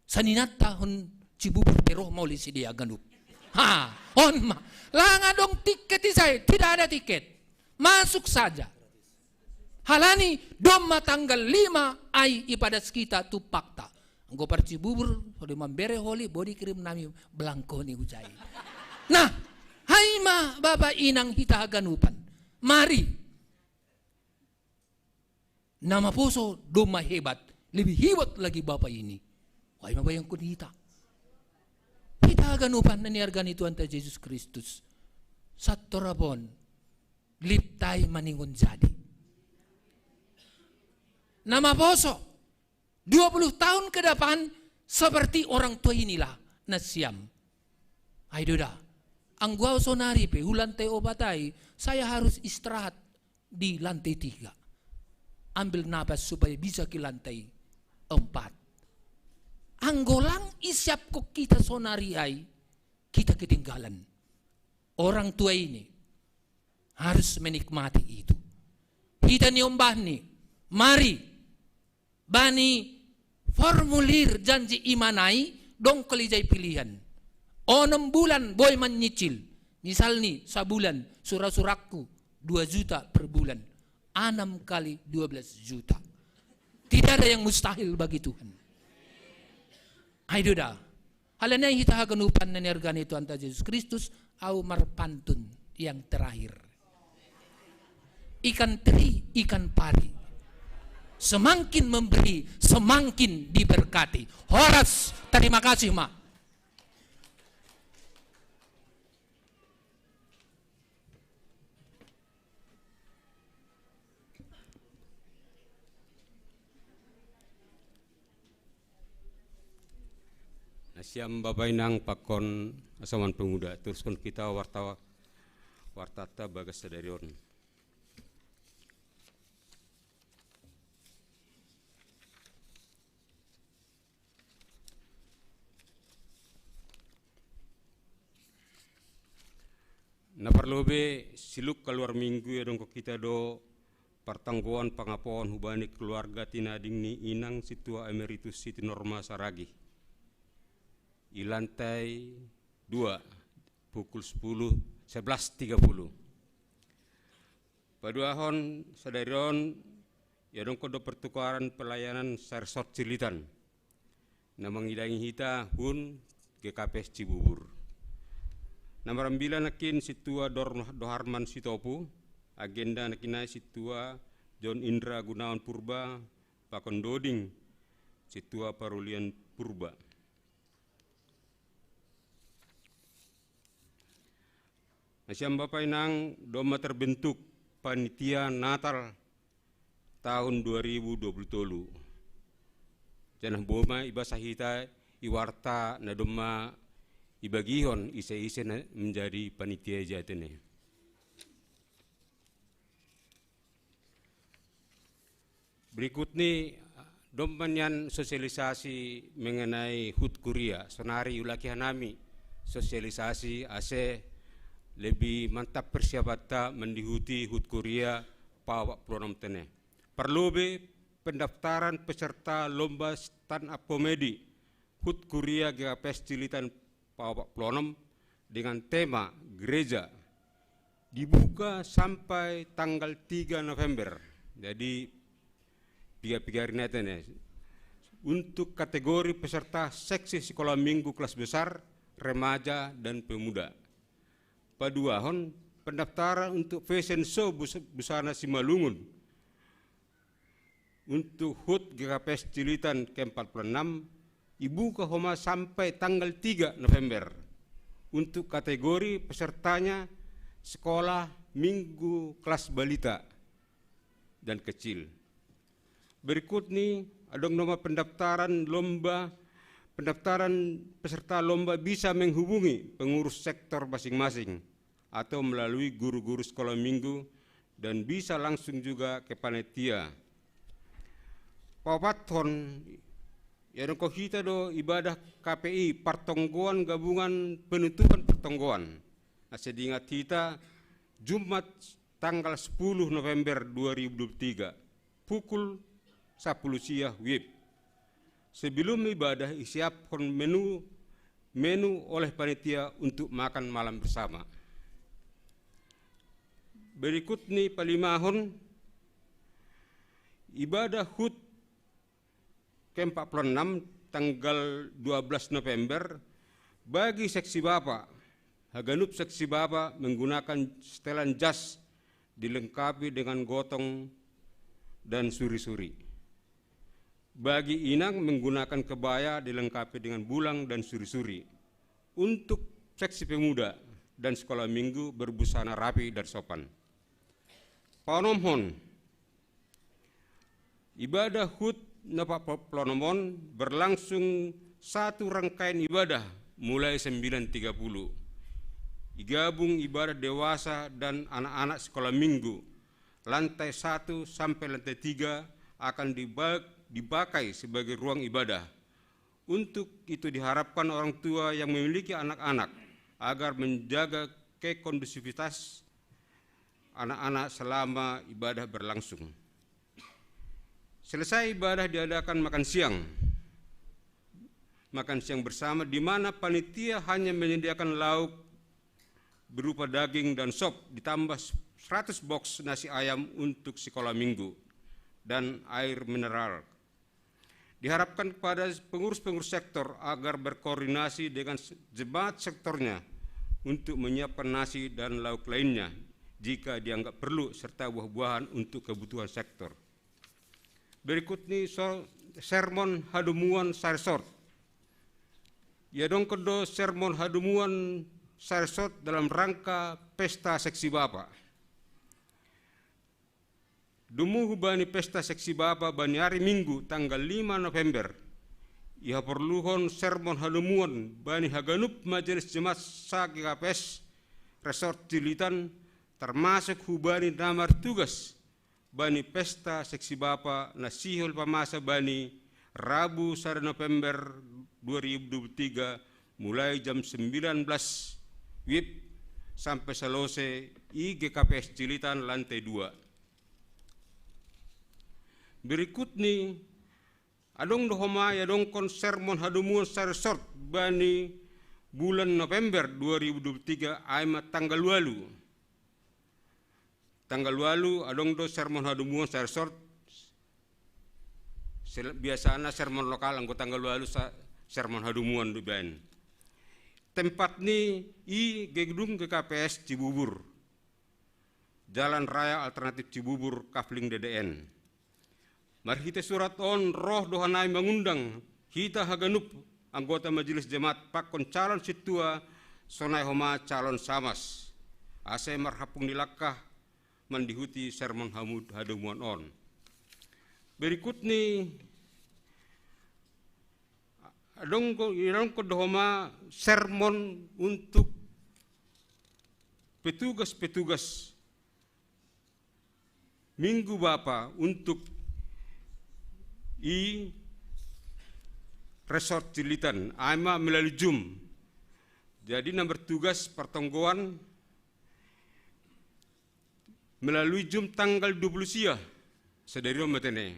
Saninanta hon Cibubur pe ro moli sidea ganup. Ha, on ma. Langa dong tiket isai, tidak ada tiket. Masuk saja. Halani domma tanggal lima ai ipadas kita tu pakta. Enggo par Cibubur, holi mambere holi, bodi kirim nami belangko ni hujai. Nah, hai ma bapa inang hita haganupan. Mari. Na maposo domma hebat, lebih hebat lagi bapa ini. Wai ma bayangkun hita. Hita haganupan na niargani Tuhanta Jesus Kristus. Sattorapon, liptai maningon jadi. Na maposo, dua puluh tahun ke depan seperti orang tua inilah nasiam. Ai doda. Anggo au sonari pe, hu lantai opat ai, saya harus istirahat di lantai tiga. Ambil napas supaya bisa ke lantai empat. Anggo lang isiap ko kita sonari ai, kita ketinggalan. Orang tua ini harus menikmati itu. Hita niombahni, mari, bani formulir janji imanai dong kolijai pilihan. Onom bulan boi manyicil. Misalni sabulan sura-surakku dua juta per bulan. Anam kali dua belas juta. Tidak ada yang mustahil bagi Tuhan. Ai doda. Halani hita haganupan na niargani Tuhanta Jesus Kristus, au marpantun yang terakhir. Ikan teri, ikan pari. Semakin memberi, semakin diberkati. Horas, terima kasih, Ma. Nasiam Bapak Inang pakon asaman pemuda, teruskan kita warta wartata bagas sadarion. Na parlobe siluk kaluar minggu ya dongko kita do partanggoan pangapoan hubani keluarga tinading ni inang situa emeritus Siti Norma Saragi. I lantai dua, pukul sepuluh, sebelas tiga puluh. Paduahon sadarion ya dongko do pertukaran pelayanan sarsot silitan. Na mangidangi hita hun G K P S Cibubur. Na marambila nakin situa Dor Doharman Sitopu, agenda nakinai situa John Indra Gunawan Purba, pakon doding situa Parulian Purba. Nasiam Bapak Inang, domma terbentuk panitia Natal tahun dua ribu dua puluh tolu. Janah boma ibasa hita iwarta na domma ibagihon ise-ise na menjadi panitia jatene. Berikut ni domma nian sosialisasi mengenai hut kuria. Sonari ulaki hanami sosialisasi ase lebih mantap persiapanta mendihuti hut kuria paopat puluh onom tene. Parlobe pendaftaran peserta lomba stand up comedy hut kuria G K P S Cilitan paopat puluh onom dengan tema gereja dibuka sampai tanggal tiga November. Jadi piga-piga rineten ya. Untuk kategori peserta seksi sekolah minggu kelas besar, remaja dan pemuda. Paduahon pendaftaran untuk fashion show bus- busana Simalungun untuk hut G K P S Cilitan ke empat puluh enam dibuka homa sampai tanggal tiga November. Untuk kategori pesertanya sekolah minggu kelas balita dan kecil. Berikut ni adong nomor pendaftaran lomba. Pendaftaran peserta lomba bisa menghubungi pengurus sektor masing-masing atau melalui guru-guru sekolah minggu dan bisa langsung juga ke panitia. Paopathon, ya dongko hita do ibadah K P I, partonggoan gabungan penutupan partonggoan. Nah, sedingat hita Jumat tanggal sepuluh November dua ribu dua puluh tiga pukul sepuluh siang W I B. Sebelum ibadah isiapkan menu menu oleh panitia untuk makan malam bersama. Berikut ni palimahon ibadah hut ke empat puluh enam tanggal dua belas November bagi seksi bapak. Haganup seksi bapak menggunakan setelan jas dilengkapi dengan gotong dan suri-suri. Bagi inang menggunakan kebaya dilengkapi dengan bulang dan suri-suri. Untuk seksi pemuda dan sekolah minggu berbusana rapi dan sopan. Paonomhon, ibadah hut na paopat puluh onom on berlangsung satu rangkaian ibadah mulai sembilan tiga puluh. Digabung ibadah dewasa dan anak-anak sekolah minggu. Lantai satu sampai lantai tiga akan diba- dipakai sebagai ruang ibadah. Untuk itu diharapkan orang tua yang memiliki anak-anak agar menjaga kekondusivitas anak-anak selama ibadah berlangsung. Selesai ibadah diadakan makan siang. Makan siang bersama di mana panitia hanya menyediakan lauk berupa daging dan sop ditambah seratus box nasi ayam untuk sekolah minggu dan air mineral. Diharapkan kepada pengurus-pengurus sektor agar berkoordinasi dengan se- jemaat sektornya untuk menyiapkan nasi dan lauk lainnya jika dianggap perlu serta buah-buahan untuk kebutuhan sektor. Berikut ni so, sermon hadomuan saresort. Ia dongkon do sermon hadomuan saresort dalam rangka pesta seksi bapa. Domu hubani pesta seksi bapa bani ari Minggu tanggal lima November, ia porluhon sermon hadomuan bani haganup majelis jemaat sa G K P S Resort Ciulitan, termasuk hubani na martugas bani pesta seksi bapa na sihol pamasa bani Rabu sada November dua ribu dua puluh tiga, mulai jam sembilan belas wib sampai selesai i G K P S Ciulitan lantai dua. Berikut ni, adong do homa ia dongkon sermon hadomuan saresort bani bulan November dua ribu dua puluh tiga, ai ma tanggal walu. Tanggal walu adong do sermon hadomuan saresort. Sel-, biasana sermon lokal, anggo tanggal walu sa-, sermon hadomuan do baen. Tempat ni i gedung G K P S Cibubur, Jalan Raya Alternatif Cibubur, Kafling D D N. Marhite surat on roh do hanami mangundang hita haganup anggota majelis jemaat pakon calon sintua, sonai homa calon samas, ase marhapung ni langkah mandihuti sermon hamud hadomuan on. Berikut ni, adong do, ia dongkon do homa sermon untuk petugas-petugas Minggu Bapa untuk i Resort Ciulitan, ai ma melalui Zoom. Jadi na martugas partonggoan melalui Zoom tanggal dua puluh sia, sadari on ma tene.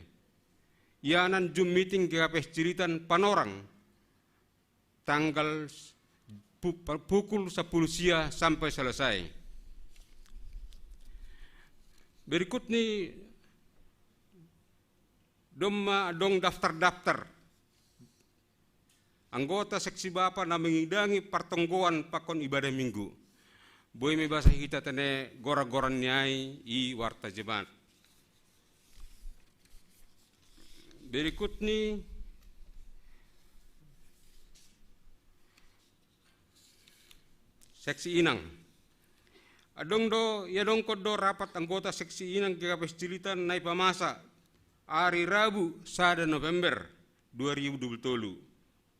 Ianan Zoom meeting G K P S Ciulitan Panorang, tanggal s-, pu-, pa-, pukul sapuluh sia sampai selesai. Berikut ni, domma adong daftar-daftar anggota seksi bapa na mangidangi partonggoan pakon ibadah Minggu. Boi ma ibasa hita tene gora-goran ni ai i warta jemaat. Berikut ni, seksi inang. Adong do, ia dongkon do rapat anggota seksi inang G K P S Ciulitan na ipamasa ari Rabu sada November dua ribu dua puluh tolu,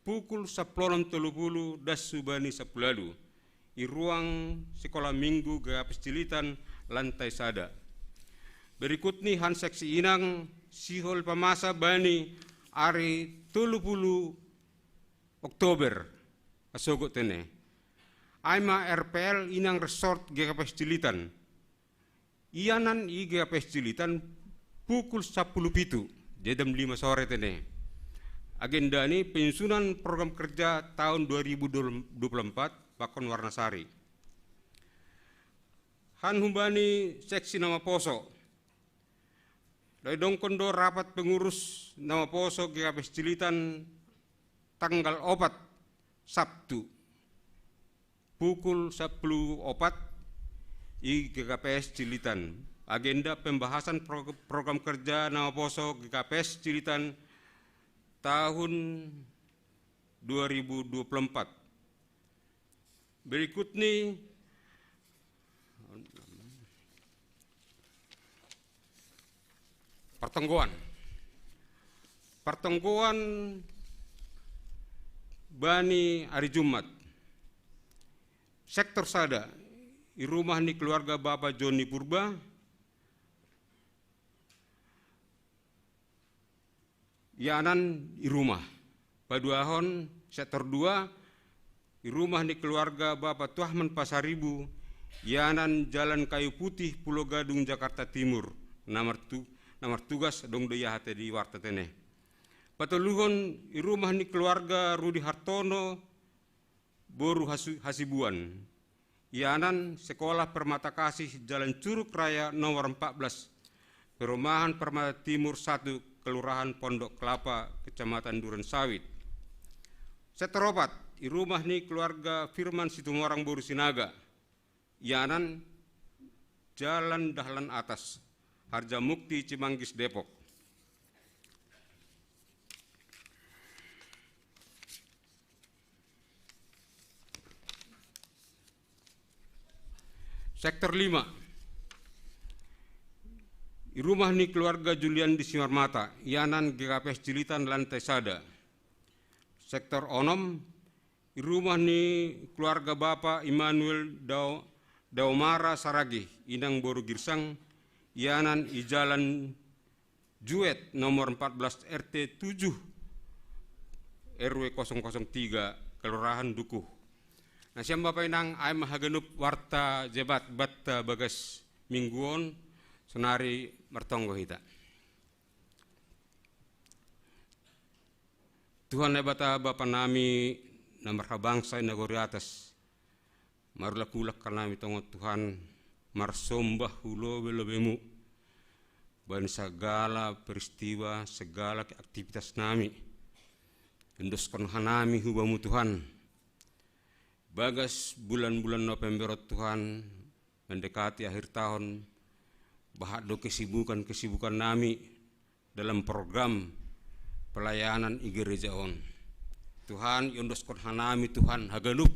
pukul sapuluh onom tolu pulu das hubani sapuluh walu, i ruang Sekolah Minggu G K P S Ciulitan lantai sada. Berikut ni han seksi inang sihol pamasa bani ari tolu pulu Oktober, asogot tene. Ai ma R P L inang Resort G K P S Ciulitan. Ianan i G K P S Ciulitan pukul sapuluh pitu, jadi jam lima sore tene. Agenda ni penyusunan program kerja tahun dua ribu dua puluh empat pakon Warnasari. Han hubani seksi na maposo. Didongkon do rapat pengurus na maposo G K P S Ciulitan tanggal opat, Sabtu, pukul sapuluh opat i G K P S Ciulitan. Agenda pembahasan pro-, program kerja na maposo G K P S Ciulitan tahun dua ribu dua puluh empat. Berikut ni, partonggoan. Partonggoan bani ari Jumat. Sektor sada, i rumah ni keluarga Bapa Joni Purba, ianan i rumah. Paduahon, sektor dua, i rumah ni keluarga Bapa Tuahman Pasaribu, ianan Jalan Kayu Putih, Pulo Gadung, Jakarta Timur. Na martu-, na martugas adong do ia hata di warta tene. Patoluhon, i rumah ni keluarga Rudi Hartono, boru Hasu-, Hasibuan. Ianan Sekolah Permata Kasih, Jalan Curug Raya nomor empat belas, Perumahan Permata Timur satu, Kelurahan Pondok Kelapa, Kecamatan Duren Sawit. Sektor opat, i rumah ni keluarga Firman Situmorang boru Sinaga. Ianan Jalan Dahlan Atas, Harjamukti, Cimanggis, Depok. Sektor lima. I rumah ni keluarga Julian di Simarmata, ianan G K P S Cililitan lantai sada. Sektor onom, i rumah ni keluarga Bapa Immanuel Dao-, Daomara Saragih, inang boru Girsang, ianan i Jalan Juet nomor empat belas R T tujuh R W kosong kosong tiga, Kelurahan Dukuh. Na sian Bapa Inang, ai ma haganup warta je batta bagas minggu on, sonari martonggo hita. Tuhan Naibata, Bapa nami, na marhabangsa i nagori atas, marulak-ulak hanami tongon Tuhan, marsombah hu lobe-lobemu, bani sagala peristiwa, sagala aktivitas nami. Endoskon hanami hu Bamu Tuhan. Bagas bulan-bulan November on Tuhan, mendekati akhir tahun, bahat do kesibukan-kesibukan nami dalam program pelayanan i gereja on. Tuhan, iondoskon hanami Tuhan haganup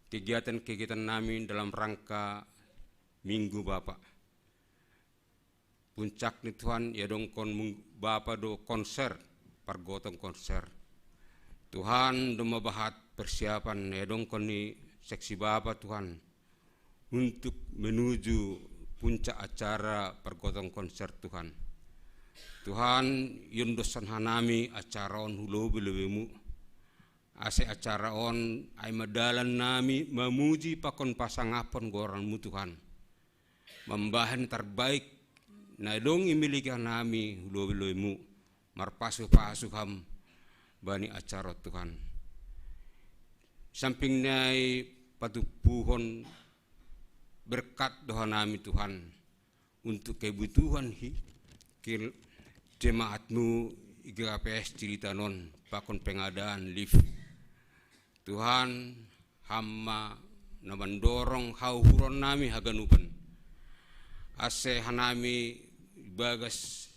kegiatan-kegiatan nami dalam rangka Minggu Bapa. Puncak ni Tuhan, iadongkon mung-, Bapa do konser, pargotong konser. Tuhan, domma bahat persiapan, iadongkon ni seksi Bapa Tuhan, untuk menuju puncak acara pargotong konser Tuhan. Tuhan, iondoskon hanami acara on hu lobe-lobemu. Ase acara on, ai ma dalan nami mamuji pakon pasangaphon goranmu Tuhan. Mambahen terbaik na dong imiliki hanami hu lobe-lobemu, marpasu-pasu Ham bani acara on Tuhan. Samping ni ai patumpuhon berkat do hanami Tuhan, untuk kebutuhan hi, kil-, jemaatmu i G K P S Cililitan on, pakon pengadaan lift. Tuhan, Ham ma na mandorong hauhuron nami haganupan. Ase hanami bagas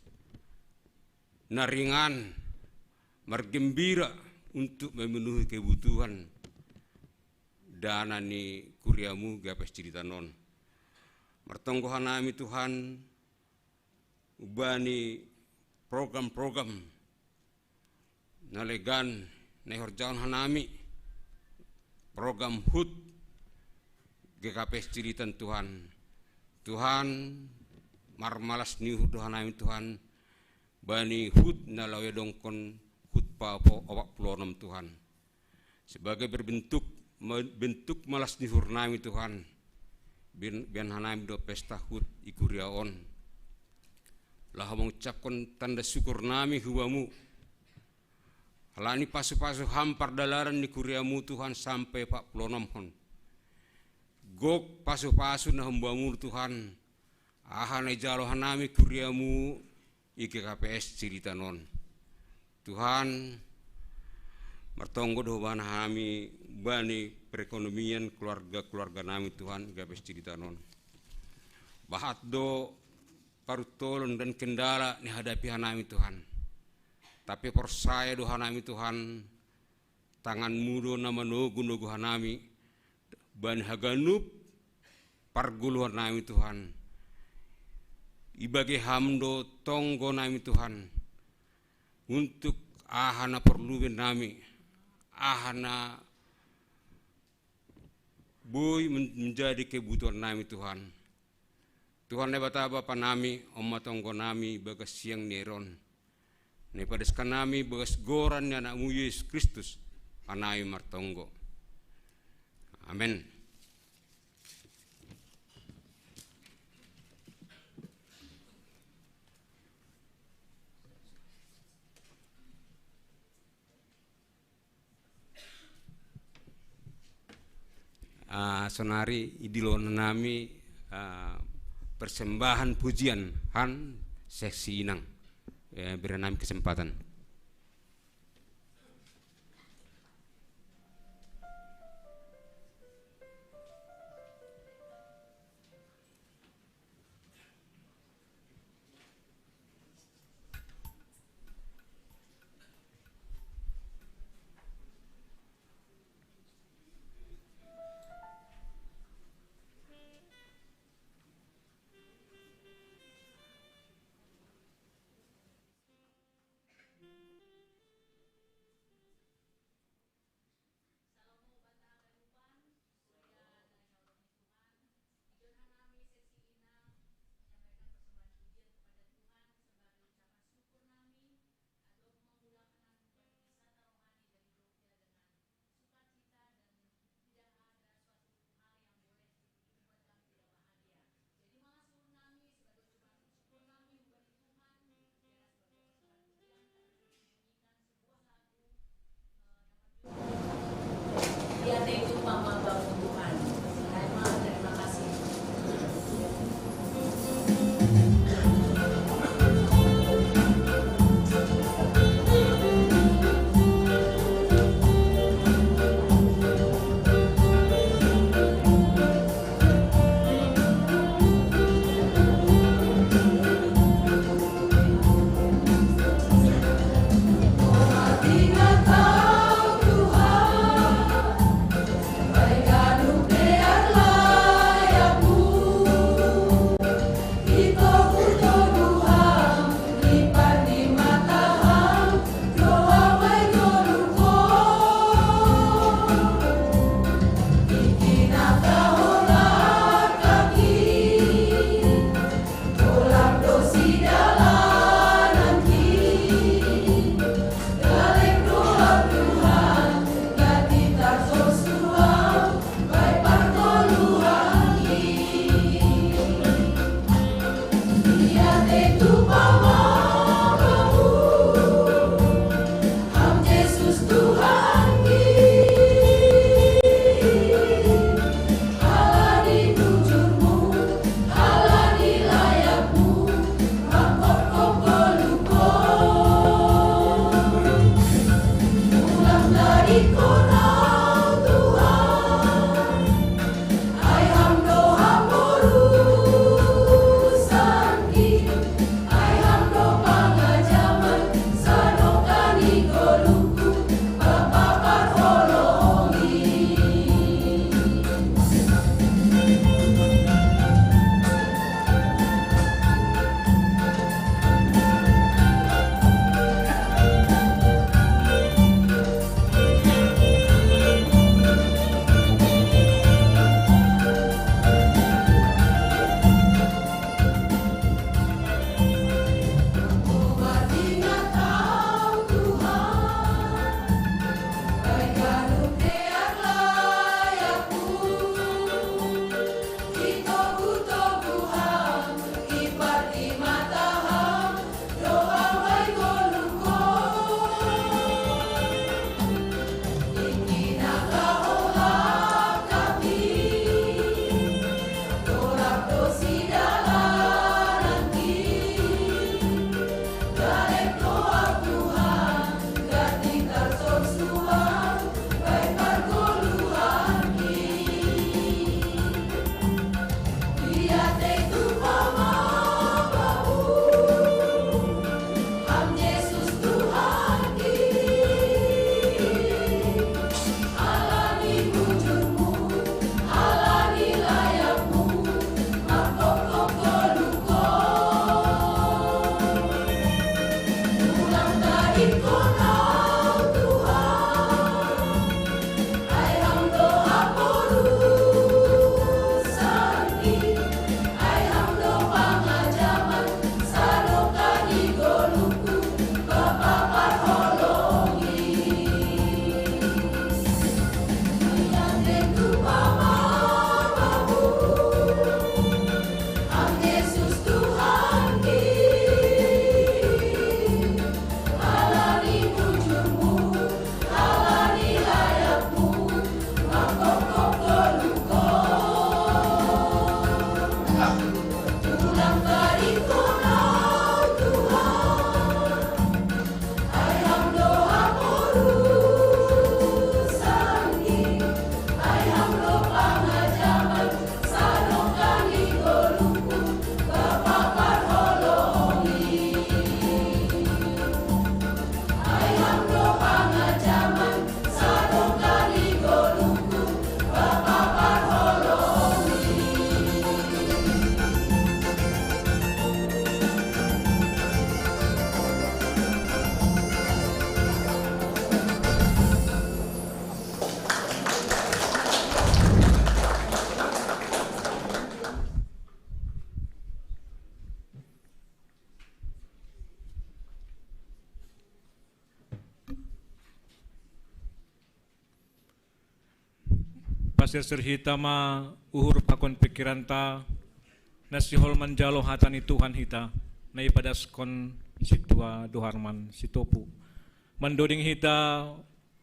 na ringan, margembira untuk memenuhi kebutuhan dana ni kuriamu G K P S Cililitan on. Martonggo hanami Tuhan, bani program-program na legan na ihorjahon hanami, program hut G K P S Cililitan Tuhan. Tuhan, marmalas ni uhur do hanami Tuhan, bani hut na laho iadongkon hut paopat puluh onom Tuhan. Sebagai berbentuk, me-, bentuk malas ni uhur nami Tuhan, baen, baen hanami do pesta hut i kuria on, laho mangucapkon tanda syukur nami hu Bamu, halani pasu-pasu Ham pardalanan ni kuriamu Tuhan sampe opat puluh onom on. Gok pasu-pasu na humbamu Tuhan, aha na ijalo hanami kuriamu i G K P S Cililitan on. Tuhan, martonggo do hubana hami bani perekonomian keluarga-keluarga nami Tuhan i G K P S Cililitan on. Bahat do paruntolon dan kendala na ihadapi hanami Tuhan. Tapi porsaya do hanami Tuhan, tanganmu do na manogu-nogu hanami, bani haganup pargoluhan nami Tuhan. Ibage Ham do tonggo nami Tuhan, untuk aha na porlu be nami, aha na boi men-, menjadi kebutuhan nami Tuhan. Tuhan Naibata Bapa nami, on ma tonggo nami bagas siang ni ari on. Na ipadeskon nami bagas goran ni Anakmu Jesus Kristus, hanami martonggo. Amen. Ah, sonari idilona nami, ah, persembahan pujian han seksi Inang. Eh, beri nami kesempatan. Tuhan Yesus Tuhan ki, halani bujurmu, halani layakmu, mangkok koluko. Ulang dari konau Tuhan. Ai ham do hamoru sangki, ai ham do pangajaman, sanokani goluku, bapa parholongi. Pasirsir hita ma uhur pakon pikiranta, na sihol manjalo hata ni Tuhan hita, na ipadaskon sintua Doharman Sitopu. Mandoding hita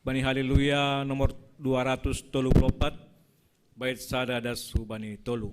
bani Haleluya nomor dua ratus tolu puluh opat, bait sada das hubani tolu.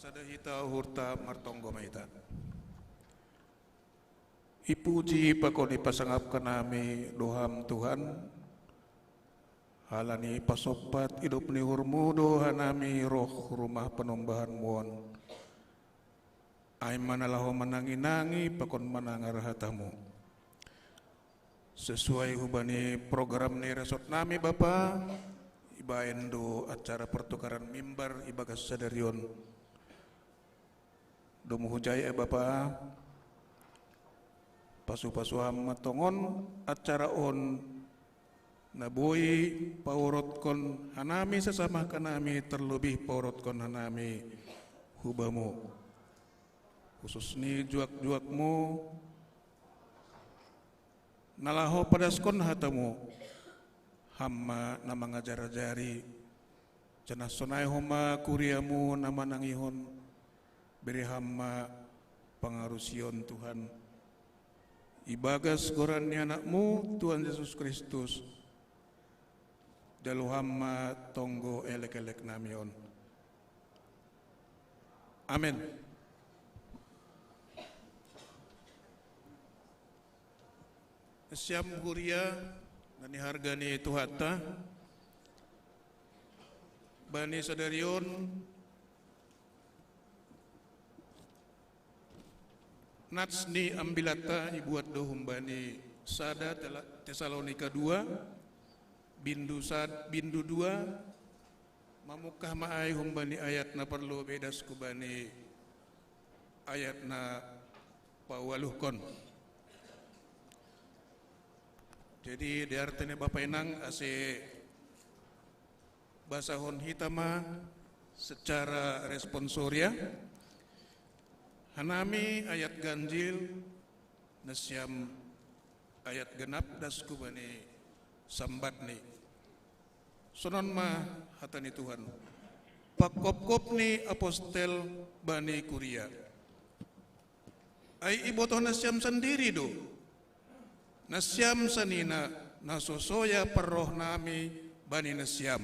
Ada hita hurta martonggo maita. Ipuji pakon ipasangap kanami doham Tuhan. Halani pasoppat idop ni uhurmu do hanami roh rumah panombahan muon. Ai manalaho manangi-nangi pakon manangar hatamu. Sesuai hubani program ni resort nami Bapa, ibaen do acara pertukaran mimbar ibagas sadarion. Domu hujai e Bapa, pasu-pasu Ham ma tongon acara on na boi paorotkon hanami sasama kanami terlebih paorotkon hanami hubamu. Khusus ni juak-juakmu, na laho padaskon hatamu, Ham ma na mangajar-ajari, janah sonai homa kuriamu na manangihon, bere Ham ma pangarusion Tuhan. Ibagas goran ni anakmu Tuhan Yesus Kristus, jalo Ham ma tonggo elek-elek nami on. Amen. Siam huria na niharga ni Tuhanta, bani sadarion nats ni ambilatta ibuat do humbani sada Tela- Tesalonika dua, bindu sad bindu dua, mamungkah ma ai humbani ayat na parlobei das hubani ayat na paualuhkon. Jadi diartene Bapa inang ase basahon hita ma secara responsoria. Hanami ayat ganjil nasiam ayat genap das hubani sambatni. Sonon ma hata ni Tuhan. Pangkopkop ni apostel bani kuria. Ai ibotoh nasiam sandiri do, nasiam sanina na so soya parroh nami bani nasiam.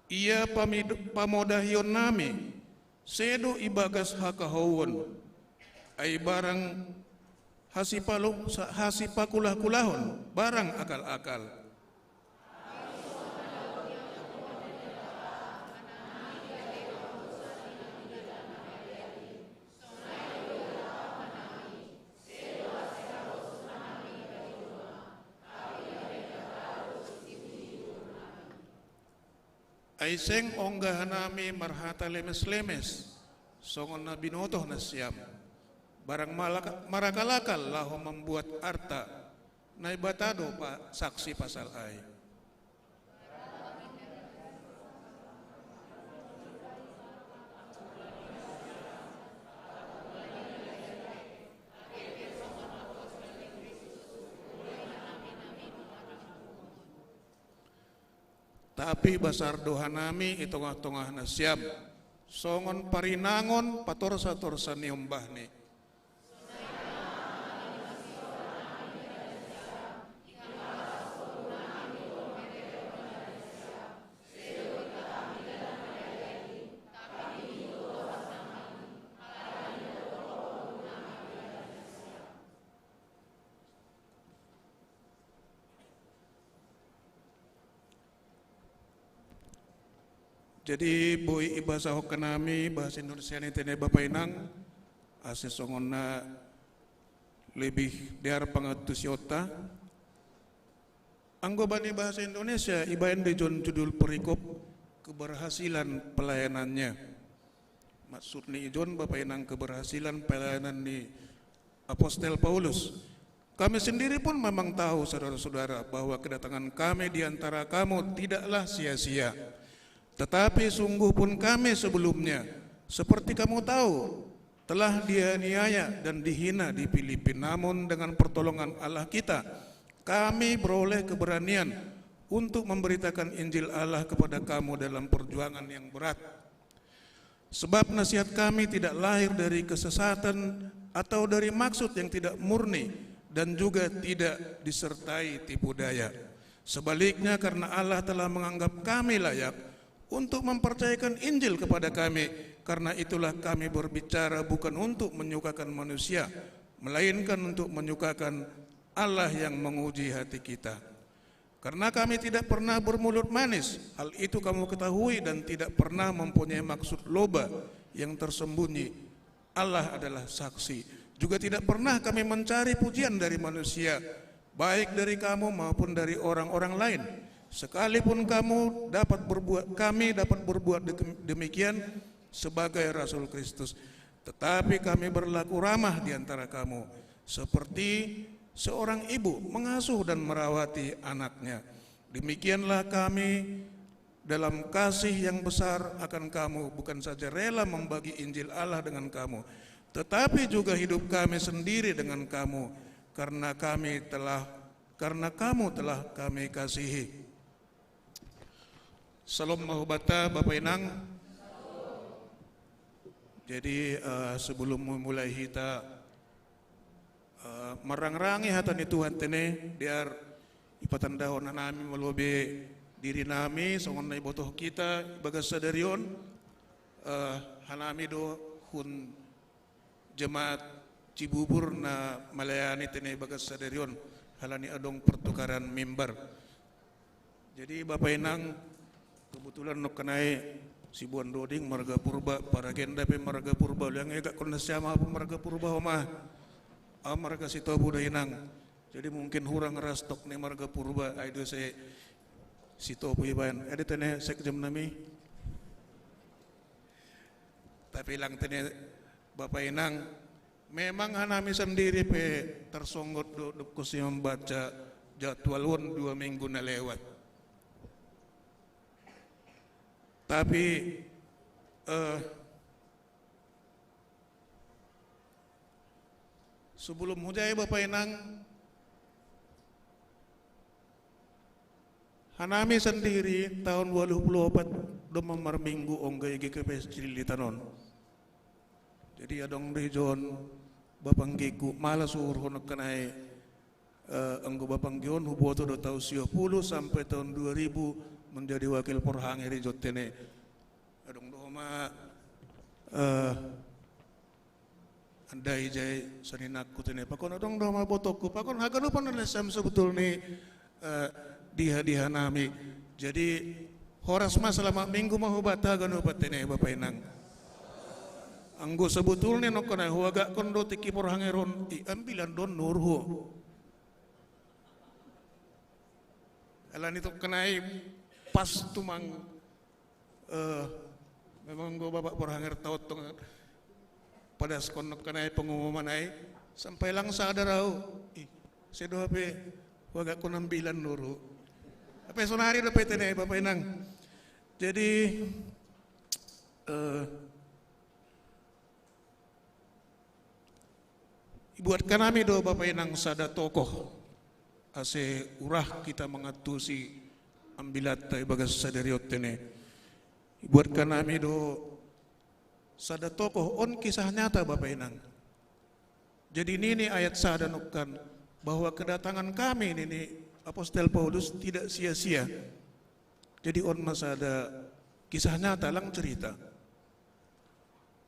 Ia pamodahion nami sedo ibagas hakahouon, ai barang hasipakulah-kulahon barang akal-akal. Ai seng ongga hanami marhata lemes-lemes, songon na binotoh nasiam, barang marakal-akal laho mambuat arta. Naibata do saksi pasal ai. Tapi basar do hanami i tongah-tongah nasiam, songon parinangon patorsa-torsa ni ombahni. Jadi boi ibasahon hanami bahasa Indonesia ni tene Bapa Inang, ase songon na lebih dear pangantusionta. Anggo bani bahasa Indonesia ibaen do ijon judul perikop keberhasilan pelayanannya. Maksud ni ijon Bapa Inang keberhasilan pelayanan ni Apostel Paulus. Kami sendiri pun memang tahu, saudara-saudara, bahwa kedatangan kami di antara kamu tidaklah sia-sia. Tetapi sungguh pun kami sebelumnya, seperti kamu tahu, telah dianiaya dan dihina di Filipi. Namun dengan pertolongan Allah kita, kami beroleh keberanian untuk memberitakan Injil Allah kepada kamu dalam perjuangan yang berat. Sebab nasihat kami tidak lahir dari kesesatan atau dari maksud yang tidak murni dan juga tidak disertai tipu daya. Sebaliknya, karena Allah telah menganggap kami layak untuk mempercayakan Injil kepada kami, karena itulah kami berbicara bukan untuk menyukakan manusia, melainkan untuk menyukakan Allah yang menguji hati kita. Karena kami tidak pernah bermulut manis, hal itu kamu ketahui, dan tidak pernah mempunyai maksud loba yang tersembunyi. Allah adalah saksi. Juga tidak pernah kami mencari pujian dari manusia, baik dari kamu maupun dari orang-orang lain. Sekalipun kamu dapat berbuat, kami dapat berbuat demikian sebagai rasul Kristus, tetapi kami berlaku ramah di antara kamu, seperti seorang ibu mengasuh dan merawati anaknya. Demikianlah kami dalam kasih yang besar akan kamu, bukan saja rela membagi Injil Allah dengan kamu, tetapi juga hidup kami sendiri dengan kamu, karena kami telah karena kamu telah kami kasihi. Salom mahubata, Bapa Inang. Jadi, eh, sebelum memulai hita, eh, marangrangi hata ni Tuhan tene, diar ipatandahon hanami malobi diri nami, songon na ibotoh kita, ibagas sadari on, eh, hanami do hun jemaat Cibubur na malayani tene ibagas sadari on, halani adong pertukaran mimbar. Jadi Bapa Inang, kebetulan nongkanai si Buan Doding marga Purba, Paragenda pe marga Purba, ulang ega konna siama apa marga Purba homa. Au marga Sitopu do Inang. Jadi mungkin hurang rastok ni marga Purba, ai do se Sitopu ibaen. Ede tene sekjen nami. Tapi lang tene Bapa Inang, memang hanami sendiri pe tersonggot do, do khusus membaca jadwal on dua minggu na lewat. Tapi, eh, sebelum hujai Bapa Inang, hanami sendiri tahun waluh puluh opat do marminggu ongga i G K P S Cililitan on. Jadi adong do ijon bapanggikku malas uhurhon nongkanai, eh, anggo bapanggi on huboto do tahun sia puluh sampai tahun dua ribu menjadi wakil porhanger i jottene. Adong do homa, eh, andai jai saninangku tene, pakon adong do homa botongku, pakon haganupan na sam sebetulni, eh, diha-diha nami. Jadi horas ma, selamat minggu ma hubata haganupan tene Bapa Inang. Anggo sebetulni nongkanai huagakkon do tingki porhanger on i ambilan do on nuaruhu. Alani nongkanai pas tumang, eh, memang do bapak porhanger taon tong padaskon nongkanai pengumuman ai, sampai lang sadar au, ih, sedo hape huagakkon ambilan nuaruhu. Hape sonari dope tene Bapa Inang. Jadi, eh, ibuatkan nami do Bapa Inang sada tokoh, ase urah kita mangantusi ambilanta ibagas sadari on tene. Ibuatkan nami do sada tokoh, on kisah nyata Bapa Inang. Jadi nini ayat sada nongkan, bahwa kedatangan kami nini Apostel Paulus tidak sia-sia. Jadi on ma sada kisah nyata, lang cerita.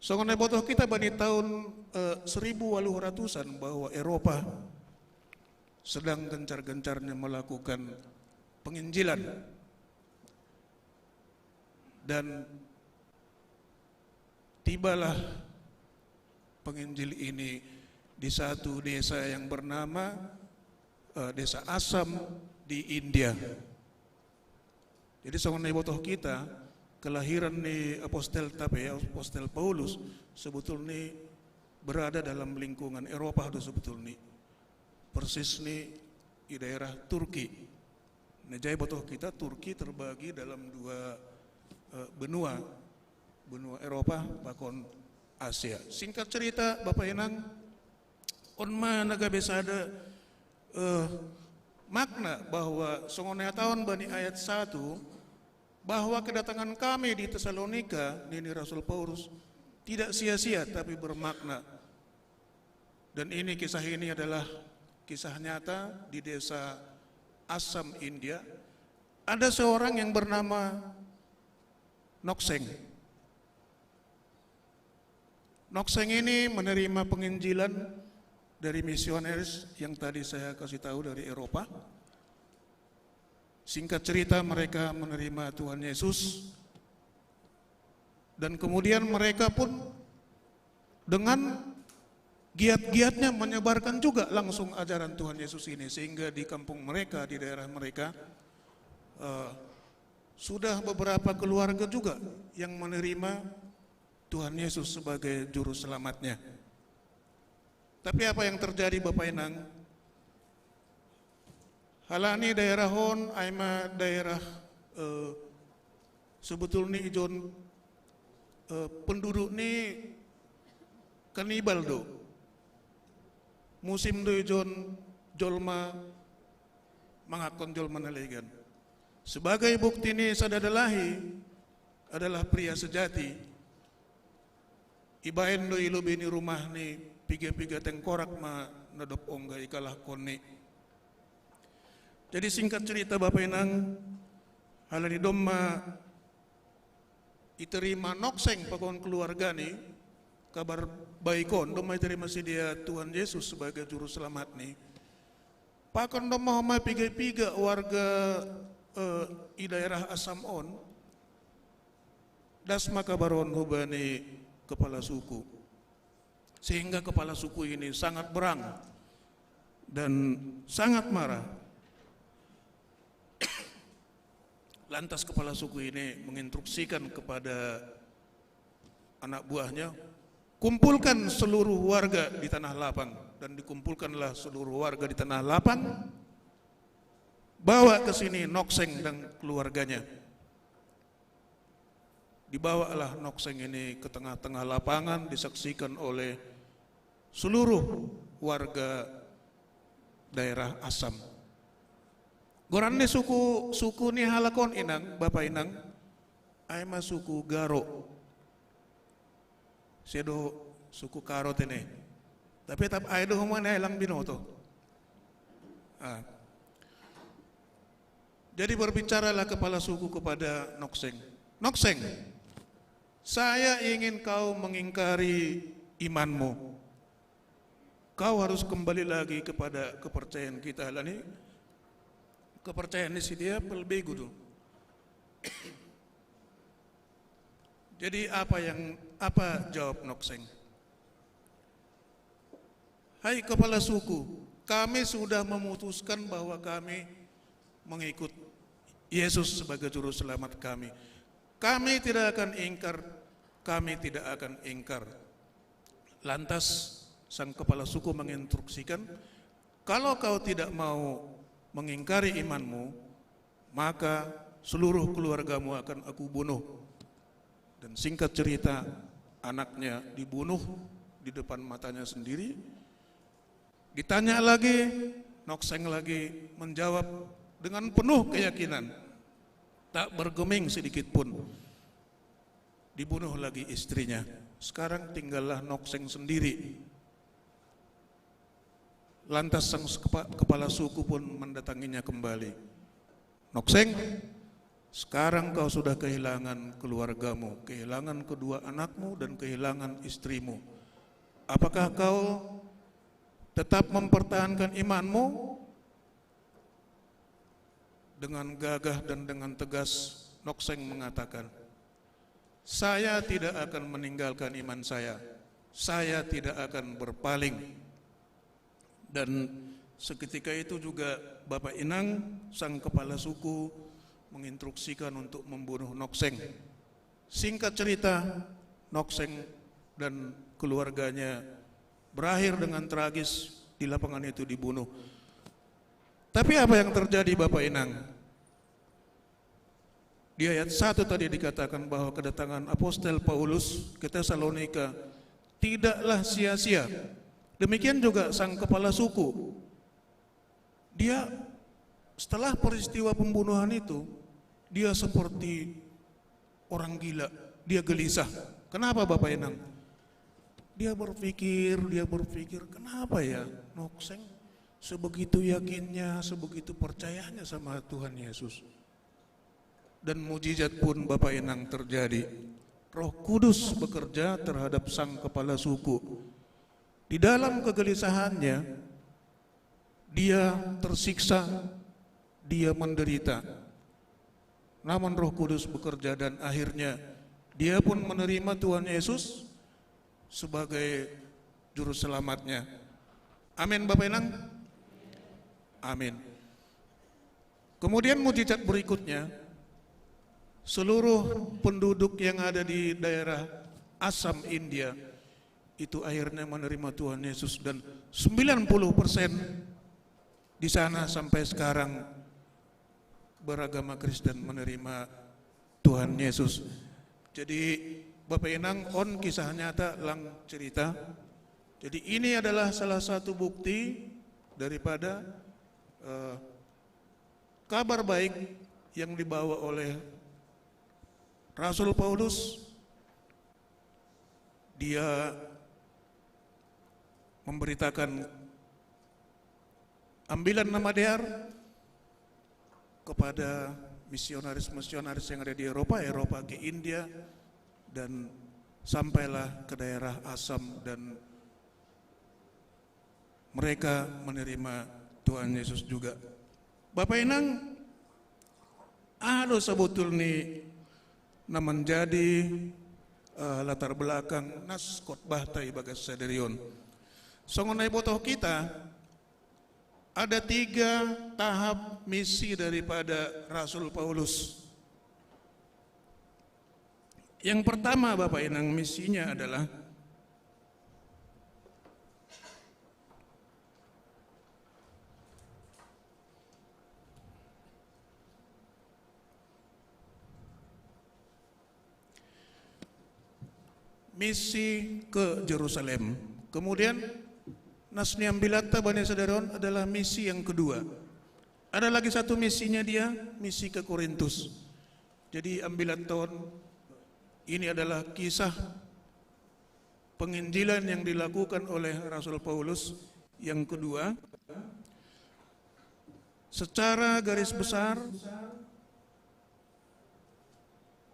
Songon na ibotoh kita bani tahun, eh, seribu waluh ratusan bahwa Eropa sedang gencar-gencarnya melakukan penginjilan. Dan tibalah penginjil ini di satu desa yang bernama, eh, Desa Assam di India. Jadi songon na ibotoh kita, kelahiran ni apostel ta pe, apostel Paulus, sebetulnya berada dalam lingkungan Eropa do sebetulnya. Persisni di daerah Turki. Na jai botoh kita, Turki terbagi dalam dua, eh, benua, benua Eropa pakon Asia. Singkat cerita, Bapa Inang, on ma na gabe sada, eh, makna bahwa songon na taon bani ayat satu, bahwa kedatangan kami di Tesalonika, nini Rasul Paulus, tidak sia-sia tapi bermakna. Dan ini, kisah ini adalah kisah nyata di desa Assam, India. Ada seorang yang bernama Nokseng. Nokseng ini menerima penginjilan dari misionaris yang tadi saya kasih tahu dari Eropa. Singkat cerita, mereka menerima Tuhan Yesus. Dan kemudian mereka pun dengan giat-giatnya menyebarkan juga langsung ajaran Tuhan Yesus ini, sehingga di kampung mereka, di daerah mereka, eh, sudah beberapa keluarga juga yang menerima Tuhan Yesus sebagai juru selamatnya. Tapi apa yang terjadi, Bapak Inang? Halani daerah on, ai ma daerah, eh, sebetulnya ijon, eh, penduduk ni kanibal do. Musim do ijon jolma mangakkon jolma na legan. Sebagai bukti ni sada dalahi adalah pria sejati, ibaen do i lobei ni rumah ni piga-piga tengkorak ma na dob ongga ikalahkon ni. Jadi, singkat cerita, Bapak Inang, halani domma iterima Nokseng pakon keluarga ni kabar baik on, domma iterima sidea Tuhan Yesus sebagai juru selamat ni, pakon domma homa piga-piga warga, eh, i daerah Assam on, das ma kabar on hubani kepala suku. Sehingga kepala suku ini sangat berang dan sangat marah. Lantas kepala suku ini menginstruksikan kepada anak buahnya, "Kumpulkan seluruh warga di Tanah Lapang." Dan dikumpulkanlah seluruh warga di Tanah Lapang, bawa ke sini Nokseng dan keluarganya. Dibawalah Nokseng ini ke tengah-tengah lapangan, disaksikan oleh seluruh warga daerah Assam. Goran ni suku, suku ni halak on, Inang, Bapak Inang, ai ma suku Garo. Sedo suku Karo tene. Tapi tetap ai do homa ni, ai lang binoto. Ah. Jadi berbicaralah kepala suku kepada Nokseng. "Nokseng, saya ingin kau mengingkari imanmu. Kau harus kembali lagi kepada kepercayaan kita." Lah ni, kepercayaan ni sidea parbegu do. Jadi apa yang, apa jawab Nokseng? "Hai kepala suku, kami sudah memutuskan bahwa kami mengikut Yesus sebagai juru selamat kami. Kami tidak akan ingkar, kami tidak akan ingkar." Lantas sang kepala suku menginstruksikan, "Kalau kau tidak mau mengingkari imanmu, maka seluruh keluargamu akan aku bunuh." Dan singkat cerita, anaknya dibunuh di depan matanya sendiri. Ditanya lagi, Nokseng lagi menjawab dengan penuh keyakinan, tak bergeming sedikit pun. Dibunuh lagi istrinya. Sekarang tinggallah Nokseng sendiri. Lantas sang sekepa-, kepala suku pun mendatanginya kembali. "Nokseng, sekarang kau sudah kehilangan keluargamu, kehilangan kedua anakmu, dan kehilangan istrimu. Apakah kau tetap mempertahankan imanmu?" Dengan gagah dan dengan tegas, Nokseng mengatakan, "Saya tidak akan meninggalkan iman saya. Saya tidak akan berpaling." Dan seketika itu juga Bapak Inang, sang kepala suku, menginstruksikan untuk membunuh Nokseng. Singkat cerita, Nokseng dan keluarganya berakhir dengan tragis, di lapangan itu dibunuh. Tapi apa yang terjadi, Bapak Inang? Di ayat satu tadi dikatakan bahwa kedatangan Apostel Paulus ke Tesalonika tidaklah sia-sia. Demikian juga sang kepala suku. Dia Setelah peristiwa pembunuhan itu, dia seperti orang gila, dia gelisah. Kenapa, Bapak Inang? Dia berpikir, dia berpikir, "Kenapa ya, Nok Seng sebegitu yakinnya, sebegitu percayanya sama Tuhan Yesus?" Dan mujizat pun, Bapak Inang, terjadi. Roh Kudus bekerja terhadap sang kepala suku. Di dalam kegelisahannya, dia tersiksa, dia menderita. Namun Roh Kudus bekerja dan akhirnya dia pun menerima Tuhan Yesus sebagai juru selamatnya. Amin, Bapak Inang. Amin. Kemudian mujizat berikutnya, seluruh penduduk yang ada di daerah Assam, India, itu akhirnya menerima Tuhan Yesus, dan sembilan puluh persen di sana sampai sekarang beragama Kristen, menerima Tuhan Yesus. Jadi, Bapak Inang, on kisah nyata lang cerita. Jadi, ini adalah salah satu bukti daripada, eh, kabar baik yang dibawa oleh Rasul Paulus. Dia memberitakan ambilan nama Dear kepada misionaris-misionaris yang ada di Eropa, Eropa ke India, dan sampailah ke daerah Assam, dan mereka menerima Tuhan Yesus juga. Bapak Inang, ado sabutul ni na menjadi, eh, latar belakang nas khotbah ta ibagas sadarion. Songon na ibotoh kita, ada tiga tahap misi daripada Rasul Paulus. Yang pertama, Bapak Inang, misinya adalah misi ke Jerusalem. Kemudian, nas ni ambilan ta bani sadarion adalah misi yang kedua. Ada lagi satu misinya dia, misi ke Korintus. Jadi, ambilan ta on, ini adalah kisah penginjilan yang dilakukan oleh Rasul Paulus. Yang kedua, secara garis besar,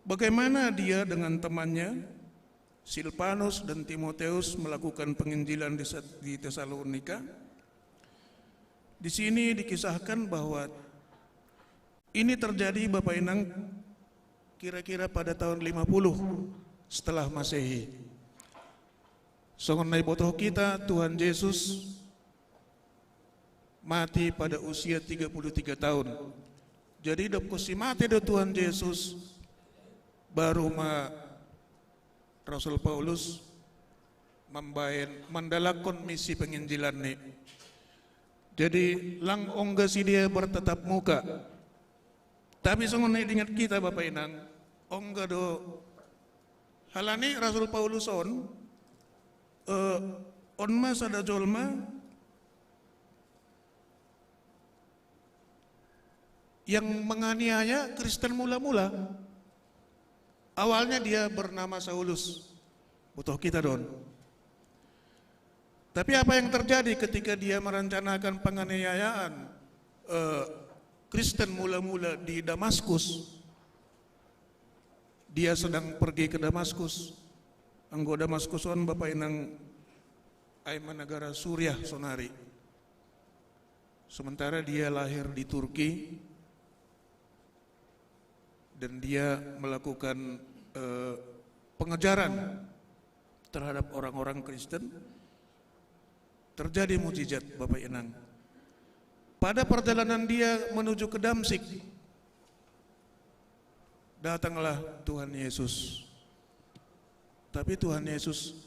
bagaimana dia dengan temannya Silvanus dan Timotius melakukan penginjilan di Set-, di Tesalonika. Di sini dikisahkan bahwa ini terjadi, Bapak Inang, kira-kira pada tahun lima puluh setelah Masehi. Songon na ibotoh kita, Tuhan Yesus mati pada usia tiga puluh tiga tahun. Jadi, dob konsi mate do Tuhan Yesus, baru ma Rasul Paulus mambahen, mandalakkon misi penginjilan ni. Jadi, lang ongga sidea bertatap muka. Tapi songon na diingat kita, Bapak Inang, ongga do, halani Rasul Paulus on, eh, on ma sada jolma yang menganiaya Kristen mula-mula. Awalnya dia bernama Saulus. Botoh kita do on. Tapi apa yang terjadi ketika dia merencanakan penganiayaan, eh, Kristen mula-mula di Damaskus? Dia sedang pergi ke Damaskus. Anggo Damaskus on, Bapak Inang, ai ma negara Suriah sonari. Sementara dia lahir di Turki, dan dia melakukan, eh, pengejaran terhadap orang-orang Kristen, terjadi mujizat, Bapak Inang. Pada perjalanan dia menuju ke Damsik, datanglah Tuhan Yesus. Tapi Tuhan Yesus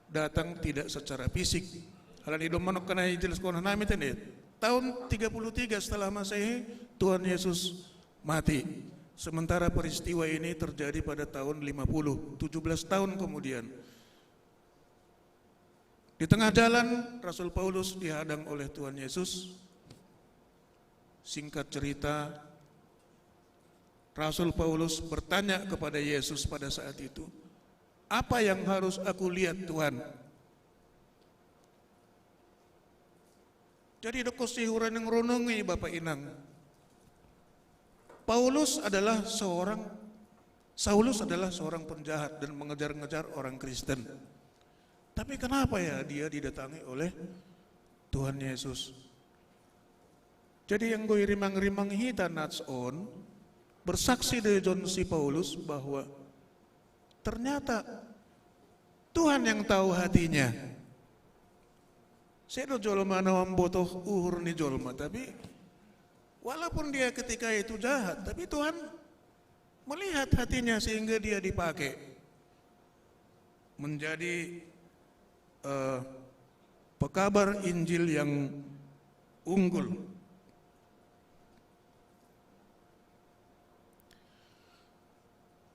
datang tidak secara fisik. Halani domma nangkin na ijelaskan nami tadi, tahun tiga puluh tiga setelah Masehi, Tuhan Yesus mati. Sementara peristiwa ini terjadi pada tahun lima puluh, tujuh belas tahun kemudian. Di tengah jalan, Rasul Paulus dihadang oleh Tuhan Yesus. Singkat cerita, Rasul Paulus bertanya kepada Yesus pada saat itu, "Apa yang harus aku lihat, Tuhan?" Jadi, doko sihura neng runungi, Bapak Inang. Paulus adalah seorang Saulus adalah seorang penjahat dan mengejar-ngejar orang Kristen. Tapi kenapa ya dia didatangi oleh Tuhan Yesus? Jadi, anggo i rimang-rimang hita nats on, bersaksi dari John si Paulus bahwa ternyata Tuhan yang tahu hatinya. Sedo jolma na mambotoh uhur ni jolma, tapi walaupun dia ketika itu jahat, tapi Tuhan melihat hatinya sehingga dia dipakai menjadi, eh, pekabar Injil yang unggul.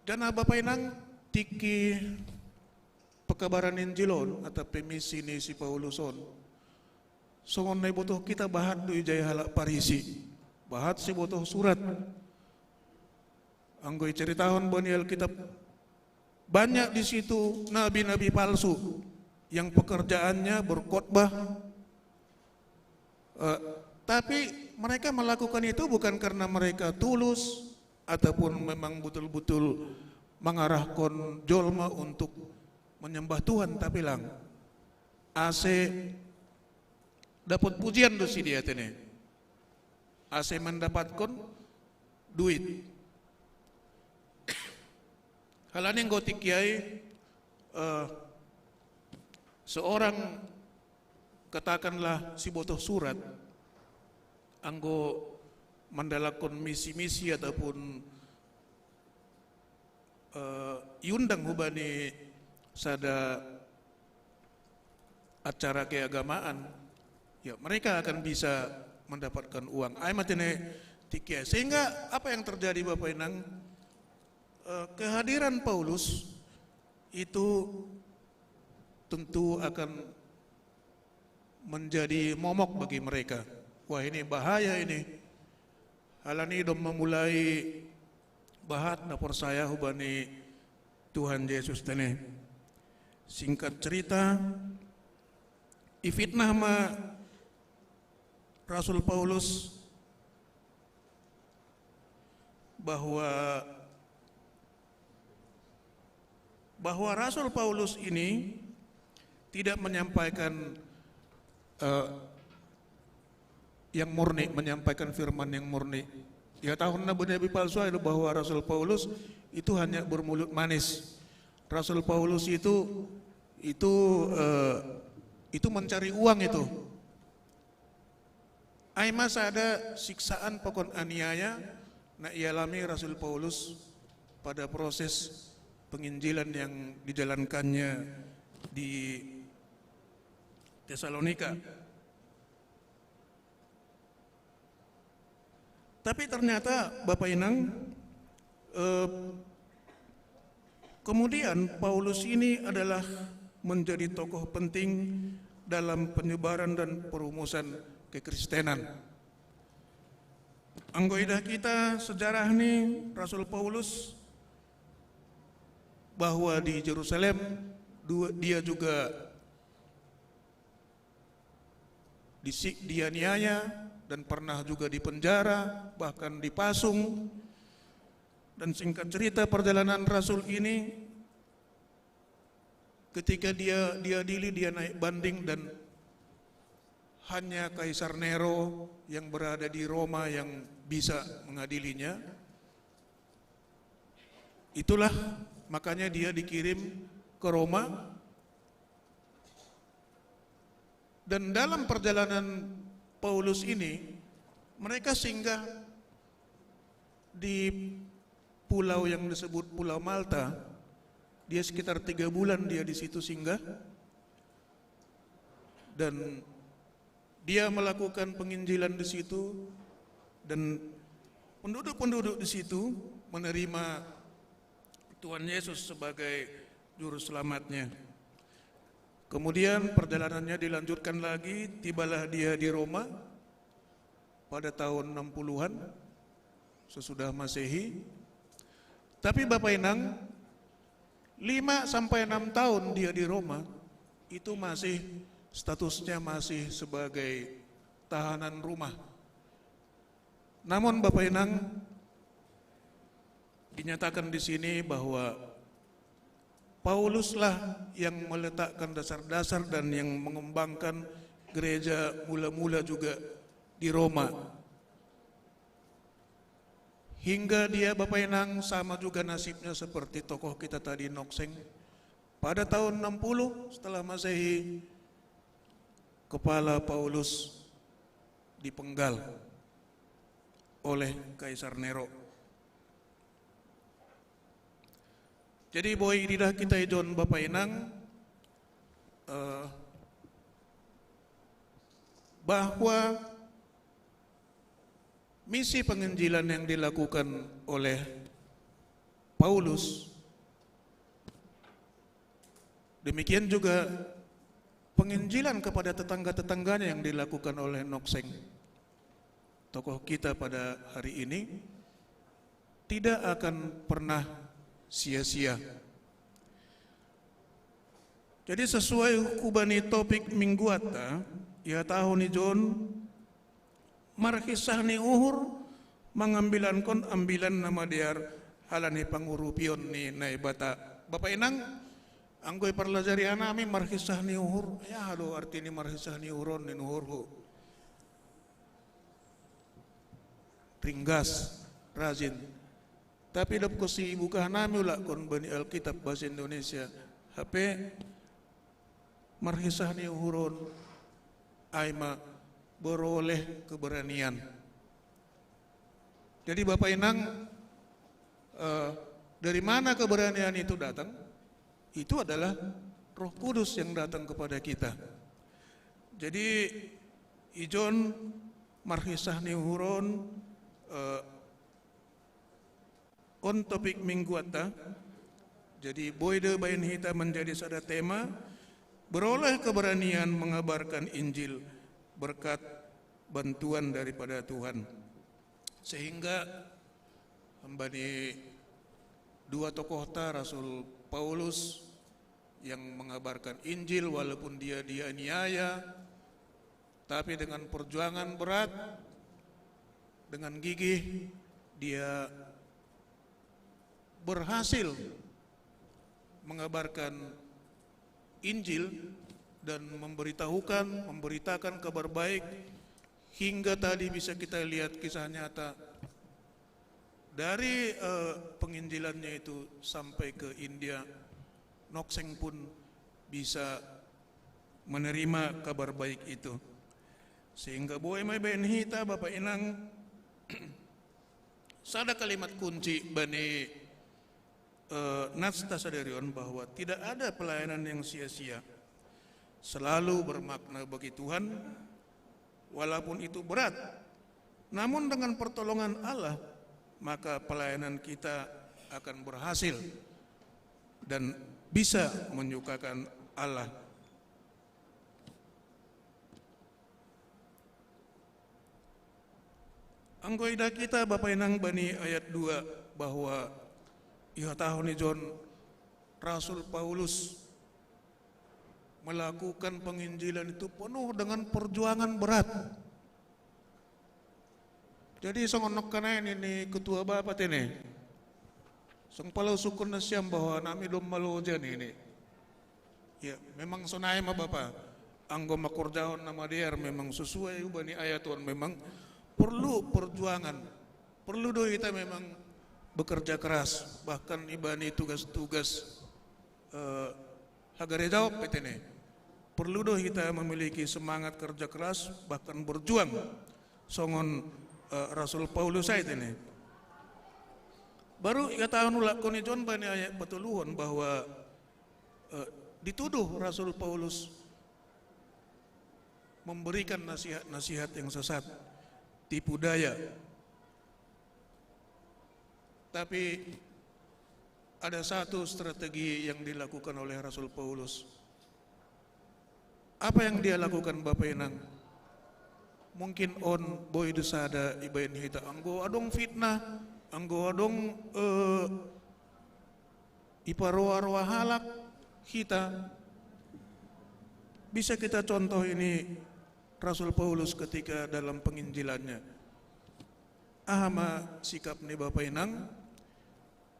Dan Bapak Inang, tiki pekabaran Injil on atau pe misi ni si Paulus on, songon na ibotoh kita, bahat do ijai halak Parisi, bahat sibotoh surat. Anggo iceritahon bani Alkitab, banyak di situ nabi-nabi palsu yang pekerjaannya berkhotbah. Eh, tapi mereka melakukan itu bukan karena mereka tulus ataupun memang betul-betul mengarahkan jolma untuk menyembah Tuhan, tapi lang ase dapat pujian do si dia tene, ase mendapatkan duit. Halani anggo tiki ai, eh, seorang, katakanlah, sibotoh surat, anggo mandalakkon misi-misi ataupun, eh, iundang hubani sada acara keagamaan, ya, mereka akan bisa mendapatkan uang. Ai matene tiki ai. Sehingga apa yang terjadi, Bapak Inang? Eh, kehadiran Paulus itu tentu akan menjadi momok bagi mereka. Wah, ini bahaya ini. Halani dong memulai bahat na porsaya hubani Tuhan Yesus tene. Singkat cerita, ifitnah ma Rasul Paulus bahwa bahwa Rasul Paulus ini tidak menyampaikan, eh, yang murni, menyampaikan firman yang murni. Ya, tahun nabi-nabi palsu itu bahwa Rasul Paulus itu hanya bermulut manis. Rasul Paulus itu itu eh, itu mencari uang itu. Ai masa ada siksaan pokon aniaya na ialami Rasul Paulus pada proses penginjilan yang dijalankannya di Tesalonika. Tapi ternyata, Bapak Inang, eh, kemudian Paulus ini adalah menjadi tokoh penting dalam penyebaran dan perumusan kekristenan. Anggo idah kita sejarah ni Rasul Paulus, bahwa di Jerusalem dia juga dianiaya dan pernah juga dipenjara, bahkan dipasung. Dan singkat cerita, perjalanan Rasul ini, ketika dia diadili, dia naik banding dan hanya Kaisar Nero yang berada di Roma yang bisa mengadilinya. Itulah makanya dia dikirim ke Roma. Dan dalam perjalanan Paulus ini, mereka singgah di pulau yang disebut Pulau Malta. Dia sekitar tiga bulan dia di situ singgah. Dan dia melakukan penginjilan di situ, dan penduduk-penduduk di situ menerima Tuhan Yesus sebagai juru selamatnya. Kemudian perjalanannya dilanjutkan lagi, tibalah dia di Roma. pada tahun enam puluhan sesudah Masehi. Tapi Bapak Inang, lima sampai enam tahun dia di Roma, itu masih, statusnya masih sebagai tahanan rumah. Namun Bapak Inang, dinyatakan di sini bahwa Pauluslah yang meletakkan dasar-dasar dan yang mengembangkan gereja mula-mula juga di Roma. Hingga dia, Bapak Inang, sama juga nasibnya seperti tokoh kita tadi, Nokseng. Pada tahun enam puluh setelah Masehi, kepala Paulus dipenggal oleh Kaisar Nero. Jadi, boy, inilah kita, John, Bapak Inang, eh, bahwa misi penginjilan yang dilakukan oleh Paulus, demikian juga penginjilan kepada tetangga-tetangganya yang dilakukan oleh Nokseng, tokoh kita pada hari ini, tidak akan pernah sia-sia. Jadi, sesuai hubani topik mingguata, iha tahu ni John, marhisah ni uhur mangambilankon ambilan na madear halani pangurupion ni Naibata. Bapak Inang, anggo iparlajari hanami marhisah ni uhur, ya, halo, arti ni marhisah ni uhur on, ni uhurhu. Ringgas, rajin. Tapi dob kosi buka hanami ulakkon bani Alkitab bahasa Indonesia, hape marhisah ni uhur on ai ma beroleh keberanian. Jadi Bapak Inang, eh, dari mana keberanian itu datang? Itu adalah Roh Kudus yang datang kepada kita. Jadi, i John, marhisah ni uhur on, eh, on topik mingguanta. Jadi, boy do baen hita menjadi sada tema, beroleh keberanian mengabarkan Injil berkat bantuan daripada Tuhan. Sehingga, hambani dua tokohta, Rasul Paulus yang mengabarkan Injil walaupun dia dianiaya, tapi dengan perjuangan berat, dengan gigih, dia berhasil mengabarkan Injil dan memberitahukan, memberitakan kabar baik, hingga tadi bisa kita lihat kisah nyata dari, eh, penginjilannya itu sampai ke India, Nokseng pun bisa menerima kabar baik itu. Sehingga boy ma ibaen hita, Bapak Inang, sada kalimat kunci bani, eh, nats ta sadari on, bahwa tidak ada pelayanan yang sia-sia. Selalu bermakna bagi Tuhan, walaupun itu berat. Namun dengan pertolongan Allah, maka pelayanan kita akan berhasil dan bisa menyukakan Allah. Anggo idah kita, Bapak Inang, bani ayat dua, bahwa iha tahu ni John, Rasul Paulus melakukan penginjilan itu penuh dengan perjuangan berat. Jadi songon nongkan nai ni ketua bapa tene, song pala usukkon nasiam bahwa nami doma loja ni. Ya, memang sonai ma bapa, anggo mangkorjahon na madear memang sesuai hubani ayat on, memang perlu perjuangan, perlu do hita memang bekerja keras, bahkan ibani tugas-tugas, eh, hagarejaon pe tene. Perlu do hita memiliki semangat kerja keras, bahkan berjuang songon, eh, Rasul Paulus ai tene. Baru iha tahu ni ulakkon i John bani ayat patoluhon bahwa, eh, dituduh Rasul Paulus memberikan nasihat-nasihat yang sesat, tipu daya. Tapi ada satu strategi yang dilakukan oleh Rasul Paulus. Apa yang dia lakukan, Bapak Inang? Mungkin on boi do sada ibaen hita anggo adong fitnah, anggo adong eh, iparoa-roa halak hita. Bisa kita contoh ini Rasul Paulus ketika dalam penginjilannya. Aha ma sikap ni Bapa Inang?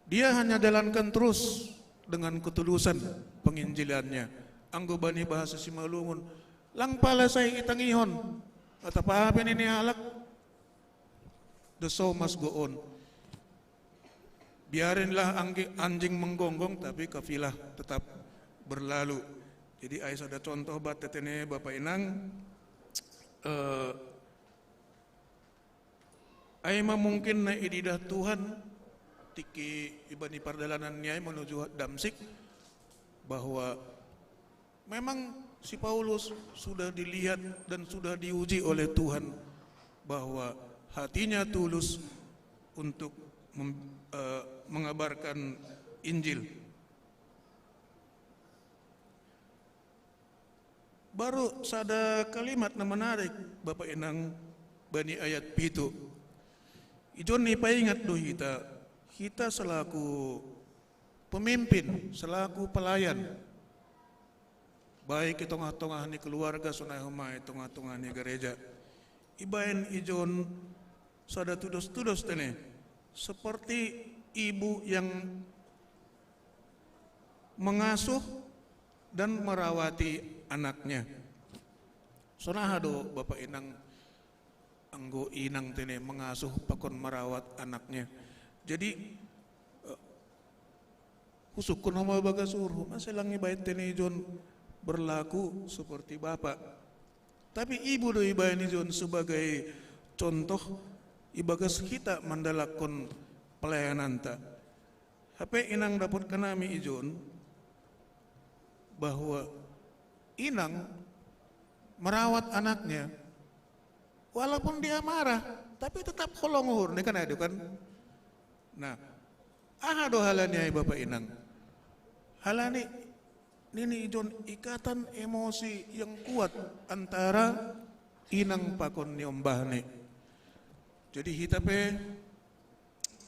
Dia hanya jalankan terus dengan ketulusan penginjilannya. Anggo bani bahasa Simalungun, lang pala sai itangihon. Atau apa ini halak? The show must go on. Biarinlah anjing menggonggong, tapi kafilah tetap berlalu. Jadi ai sada contoh bat tetene Bapa Inang, eh, ai ma mungkin na ididah Tuhan tiki ibani pardalanan niai menuju Damsik, bahwa memang si Paulus sudah dilihat dan sudah diuji oleh Tuhan bahwa hatinya tulus untuk mem, eh, mengabarkan Injil. Baru sada kalimat na menarik, Bapa Inang, bani ayat pitu. Ijon ni paingat do hita, hita selaku pemimpin, selaku pelayan, baik i tongah-tongah ni keluarga sonai homa i tongah-tongah ni gereja, ibaen ijon sada tudos-tudos tene, seperti ibu yang mengasuh dan merawati anaknya. Sonaha do Bapa Inang anggo inang tene mengasuh pakon merawat anaknya? Jadi eh, husungkun homa bagas uhur, masa lang ibaen tene ijon berlaku seperti bapak. Tapi ibu do ibaen ijon sebagai contoh ibagas hita mandalakkon pelayananta. Hape inang dapot kanami ijon bahwa inang merawat anaknya walaupun dia marah, tapi tetap holong uhur ni kan adu kan. Nah, aha do halani ai Bapa Inang? Halani nini ijon ikatan emosi yang kuat antara inang pakon niombahni. Jadi hita pe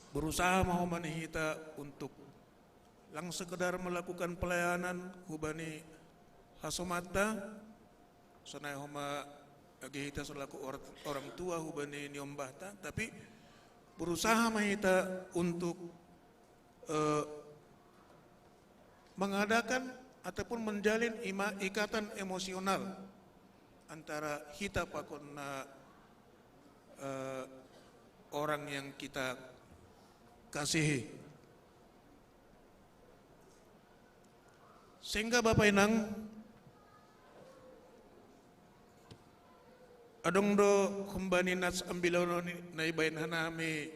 berusaha ma homa ni hita untuk lang sekedar melakukan pelayanan hubani hasomanta, sonai homa age hita selaku orang tua hubani niombahta, tapi berusaha ma hita untuk eh, mengadakan ataupun menjalin ima, ikatan emosional antara hita pakon eh, orang yang kita kasihi. Sehingga Bapa Inang, adong do humbani nas ambilonon na ibaen hanami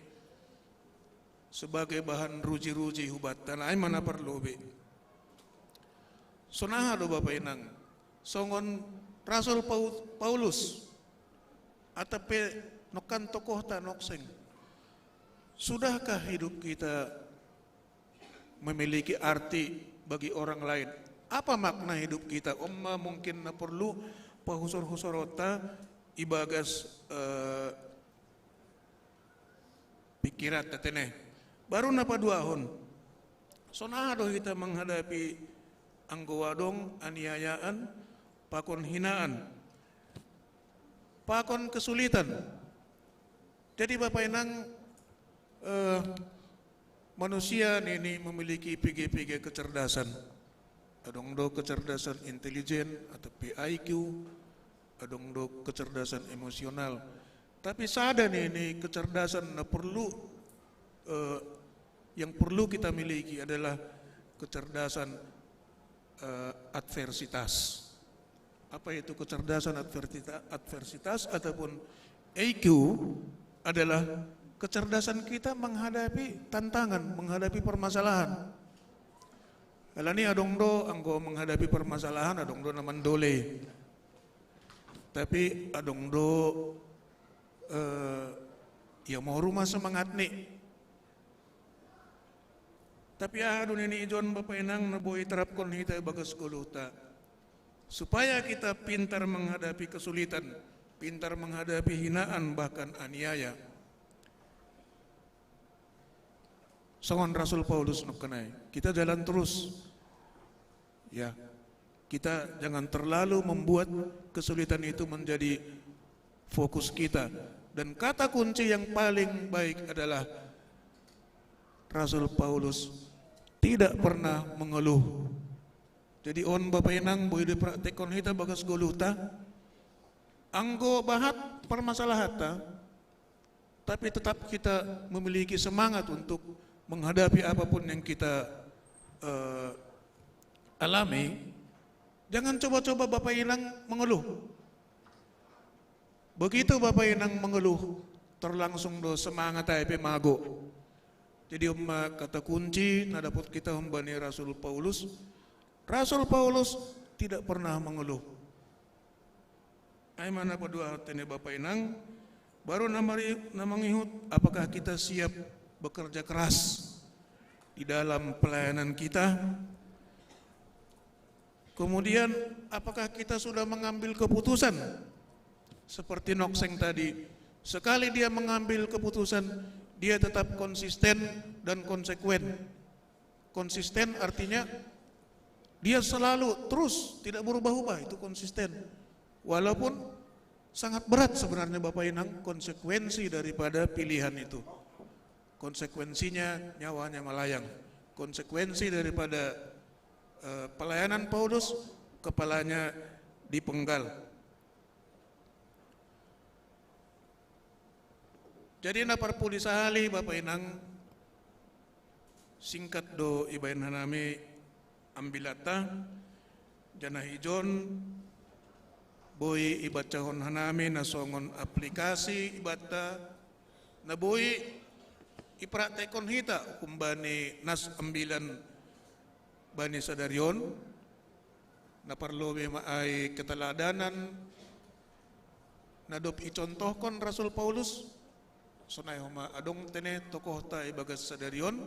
sebagai bahan ruji-ruji hubatta, na ai ma na parlu be. Sonaha do Bapa Inang, songon Rasul Paulus, atap pe nongkan tokohta nokseng. Sudahkah hidup kita memiliki arti bagi orang lain? Apa makna hidup kita? On ma mungkin na porlu pahusor-husoronta ibagas eh, pikiran tetene. Baru na paduahon, sonaha do hita menghadapi anggo adong aniayaan, pakon hinaan, pakon kesulitan. Jadi Bapak Inang, eh, manusia ini memiliki piga-piga kecerdasan. Adong do kecerdasan intelijen atau P I Q, adong do kecerdasan emosional. Tapi sada ni, ni kecerdasan na perlu eh, yang perlu kita miliki adalah kecerdasan eh, adversitas. Apa itu kecerdasan adversitas ataupun E Q? Adalah kecerdasan kita menghadapi tantangan, menghadapi permasalahan. Alani adong do anggo menghadapi permasalahan adong do na mandole. Tapi adong do eh, ya mau rumah semangat ni. Tapi aha do nini ijon Bapak Inang na boi terapkon hita bagas goluhta supaya kita pintar menghadapi kesulitan, pintar menghadapi hinaan bahkan aniaya. Songon Rasul Paulus nokkenai. Kita jalan terus. Ya. Kita jangan terlalu membuat kesulitan itu menjadi fokus kita. Dan kata kunci yang paling baik adalah Rasul Paulus tidak pernah mengeluh. Jadi on Bapa Inang, boi dipraktekkon hita bagas goluhta, anggo bahat permasalahatta, tapi tetap kita memiliki semangat untuk menghadapi apapun yang kita eh, alami. Jangan coba-coba Bapa Inang mengeluh. Begitu Bapa Inang mengeluh, terlangsung do semangat ai pe mago. Jadi umma kata kunci na dapot kita humbani Rasul Paulus. Rasul Paulus tidak pernah mengeluh. Ai ma na paduahon tene Bapa Inang, baru na mari-, na mangihut, apakah kita siap bekerja keras di dalam pelayanan kita? Kemudian, apakah kita sudah mengambil keputusan? Seperti Nokseng tadi, sekali dia mengambil keputusan, dia tetap konsisten dan konsekuen. Konsisten artinya dia selalu terus tidak berubah-ubah, itu konsisten. Walaupun sangat berat sebenarnya Bapak Inang konsekuensi daripada pilihan itu. Konsekuensinya nyawanya melayang. Konsekuensi daripada eh, pelayanan Paulus, kepalanya dipenggal. Jadi na parpudi sahali Bapak Inang, singkat do ibaen hanami ambilatta, janah ijon boi ibacahon hanami na songon aplikasi ibanta na boi ipraktekkon hita humbani nas ambilan bani sadari on. Na parlobei ma ai keteladanan na dob icontohkon Rasul Paulus, sonai homa adong tene tokohta ibagas sadari on.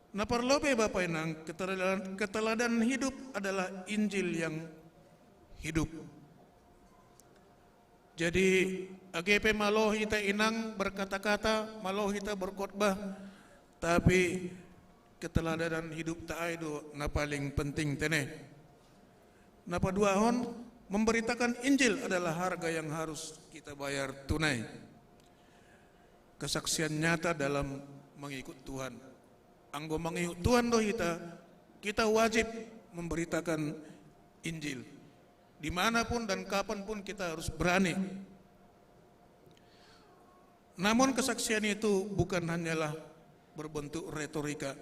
Na parlobei Bapa Inang, keteladanan, keteladanan hidup adalah Injil yang hidup. Jadi age pe malo hita Inang berkata-kata, malo hita berkhotbah, tapi keteladanan hidupta ai do na paling penting tene. Na paduahon, memberitakan Injil adalah harga yang harus kita bayar tunai. Kesaksian nyata dalam mengikut Tuhan. Anggo mengikut Tuhan do hita, kita wajib memberitakan Injil. Dimanapun dan kapanpun kita harus berani. Namun kesaksian itu bukan hanyalah berbentuk retorika,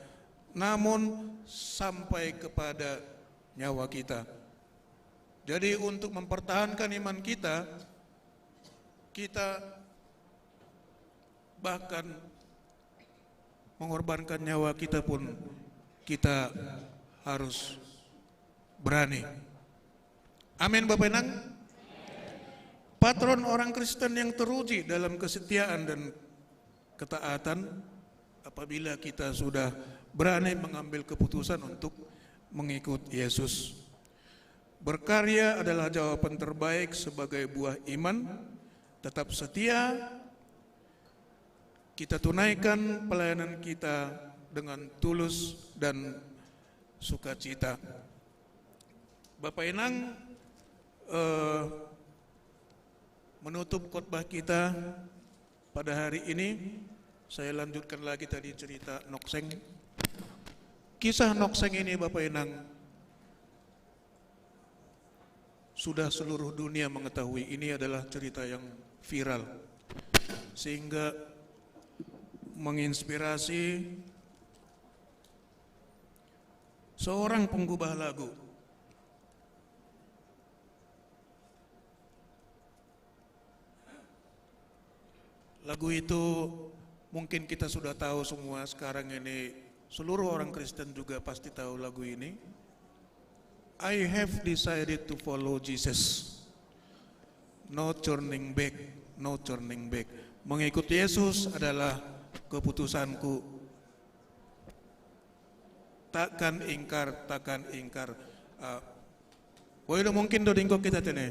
namun sampai kepada nyawa kita. Jadi untuk mempertahankan iman kita, kita bahkan mengorbankan nyawa kita pun kita harus berani. Amin, Bapak Inang. Patron orang Kristen yang teruji dalam kesetiaan dan ketaatan apabila kita sudah berani mengambil keputusan untuk mengikut Yesus. Berkarya adalah jawaban terbaik sebagai buah iman. Tetap setia, kita tunaikan pelayanan kita dengan tulus dan sukacita. Bapak Inang, eh, menutup khotbah kita pada hari ini, saya lanjutkan lagi tadi cerita Nokseng. Kisah Nokseng ini, Bapak Inang, sudah seluruh dunia mengetahui ini adalah cerita yang viral, sehingga menginspirasi seorang penggubah lagu. Lagu itu mungkin kita sudah tahu semua sekarang ini, seluruh orang Kristen juga pasti tahu lagu ini. I have decided to follow Jesus. No turning back, no turning back. Mengikut Yesus adalah keputusanku. Takkan ingkar, takkan ingkar. Uh, Boy do mungkin do dingkok kita tene.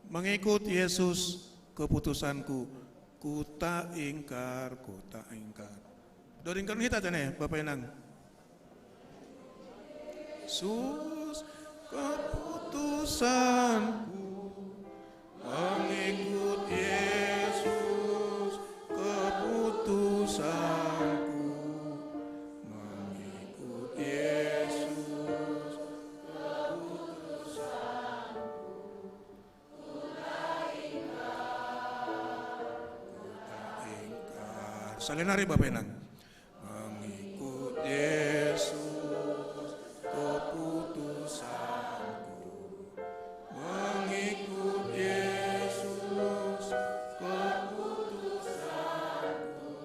Mengikut Yesus keputusanku. Ku ta ingkar, ku ta ingkar. Do dingkok kita tene, Bapak Inang. Yesus keputusanku. Mengikut Yesus keputusanku. Mengikut Yesus keputusanku. Ku ta ingkar, ku ta ingkar. Salinari Bapak Inang. Mengikut Yesus keputusanku. Mengikut Yesus keputusanku.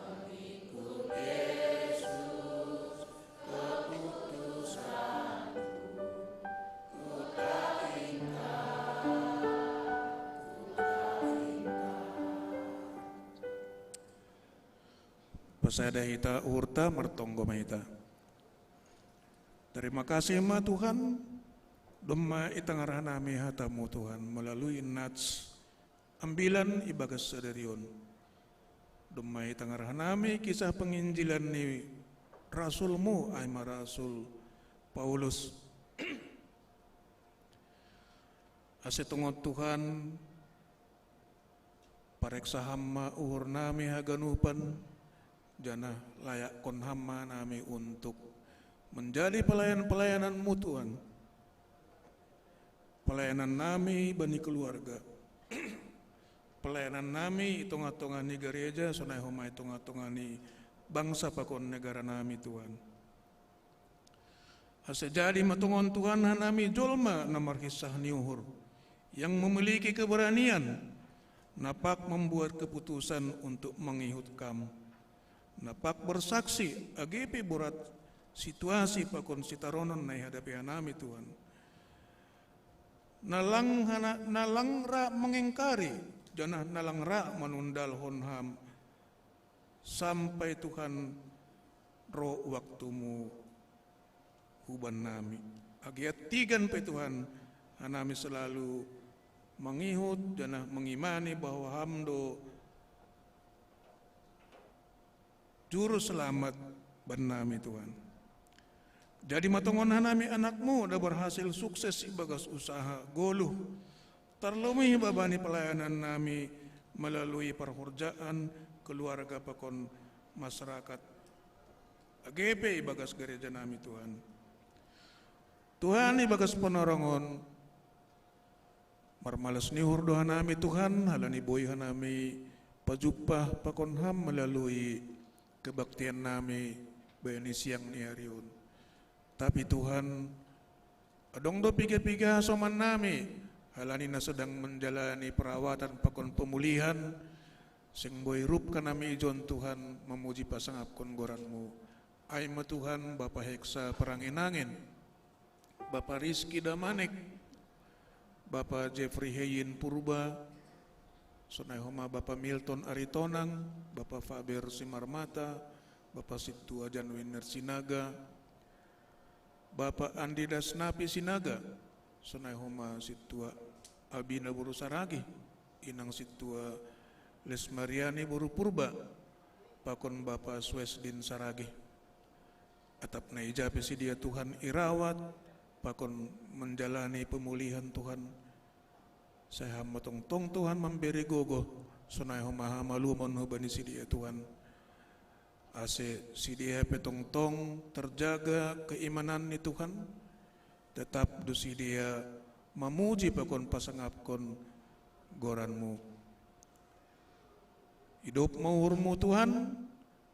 Mengikut Yesus keputusanku. Ku ta ingkar, ku ta ingkar. Pasada hita uhurta, martonggo ma hita. Terima kasih ma Tuhan, domma itangar hanami hatamu Tuhan, melalui nats ambilan ibagas sadari on. Domma itangar hanami kisah penginjilan ni rasulmu, ai ma rasul Paulus. Ase tongon Tuhan, pareksa Ham ma uhurnami haganupan, janah layakkon Ham ma nami untuk menjadi pelayan-pelayananmu Tuhan. Pelayanan nami bani keluarga. Pelayanan nami i tongah-tongah ni gareja, sonai homa i tongah-tongah ni bangsa pakon negara nami Tuhan. Ase jadi ma tongon Tuhan hanami jolma na marhinsah ni uhur, yang memiliki keberanian, na pag membuat keputusan untuk mengihut Kam, na pag bersaksi age pe borat situasi pakon sitaronon na ihadapi hanami Tuhan. Na lang hana, na lang ra mengingkari, janah na lang ra manundalhon Ham, sampai Tuhan ro waktumu huban nami. Age antigan pe Tuhan, hanami selalu mengihut janah mengimani bahwa Ham do Juru Selamat bannami Tuhan. Jadi ma tongon hanami anakmu da berhasil sukses ibagas usaha goluh, tarlumobi bani pelayanan nami melalui parhorjaan keluarga pakon masyarakat, age pe ibagas gareja nami Tuhan. Tuhan ibagas panarongon, marmalas ni uhur do hanami Tuhan, halani boi hanami pajumpah pakon Ham melalui kebaktian nami bahen ni siang ni ari on. Tapi Tuhan, adong do piga-piga soman nami, halani na sedang menjalani perawatan pakon pemulihan, seng boi rup hanami ijon Tuhan mamuji pasangapkon goranmu. Ai ma Tuhan, Bapa Heksa Parangin-angin, Bapa Rizky Damanik, Bapa Jeffrey Heyin Purba, sonai homa Bapa Milton Aritonang, Bapa Faber Simarmata, Bapa Sintua Janwiner Sinaga, Bapa Andi Dasnapi Sinaga, sonai homa Sintua Abina boru Saragih, Inang Sintua Lesmariani boru Purba, pakon Bapa Suesdin Saragih. Atap na ija pe sidea Tuhan irawat, pakon menjalani pemulihan Tuhan. Sai Ham ma tongtong Tuhan mambere gogoh, sonai homa hamaluamon hubani sidea Tuhan. Ase sidea pe tongtong terjaga keimanan ni Tuhan, tetap do sidea mamuji pakon pasangapkon goranmu. Idop ma uhurmu Tuhan,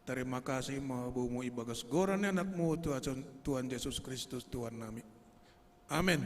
tarima kasih ma bomu ibagas goran ni anakmu Tuhan, Tuhan Jesus Kristus Tuhan nami. Amen.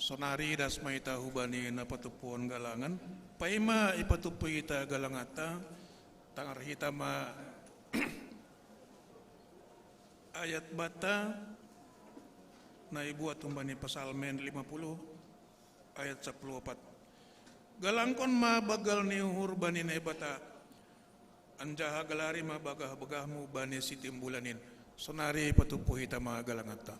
Sonari das ma ita hubani na patupuon galangan, paima ipatupu ita galanganta, tangar hita ma ayat bata na ibuat humbani Psalmen lima puluh ayat sapuluh opat. Galangkon ma banggal ni uhur bani Naibata, anjaha galari ma bagah-bagahmu bani sitimbulan in. Sonari patupu hita ma galanganta.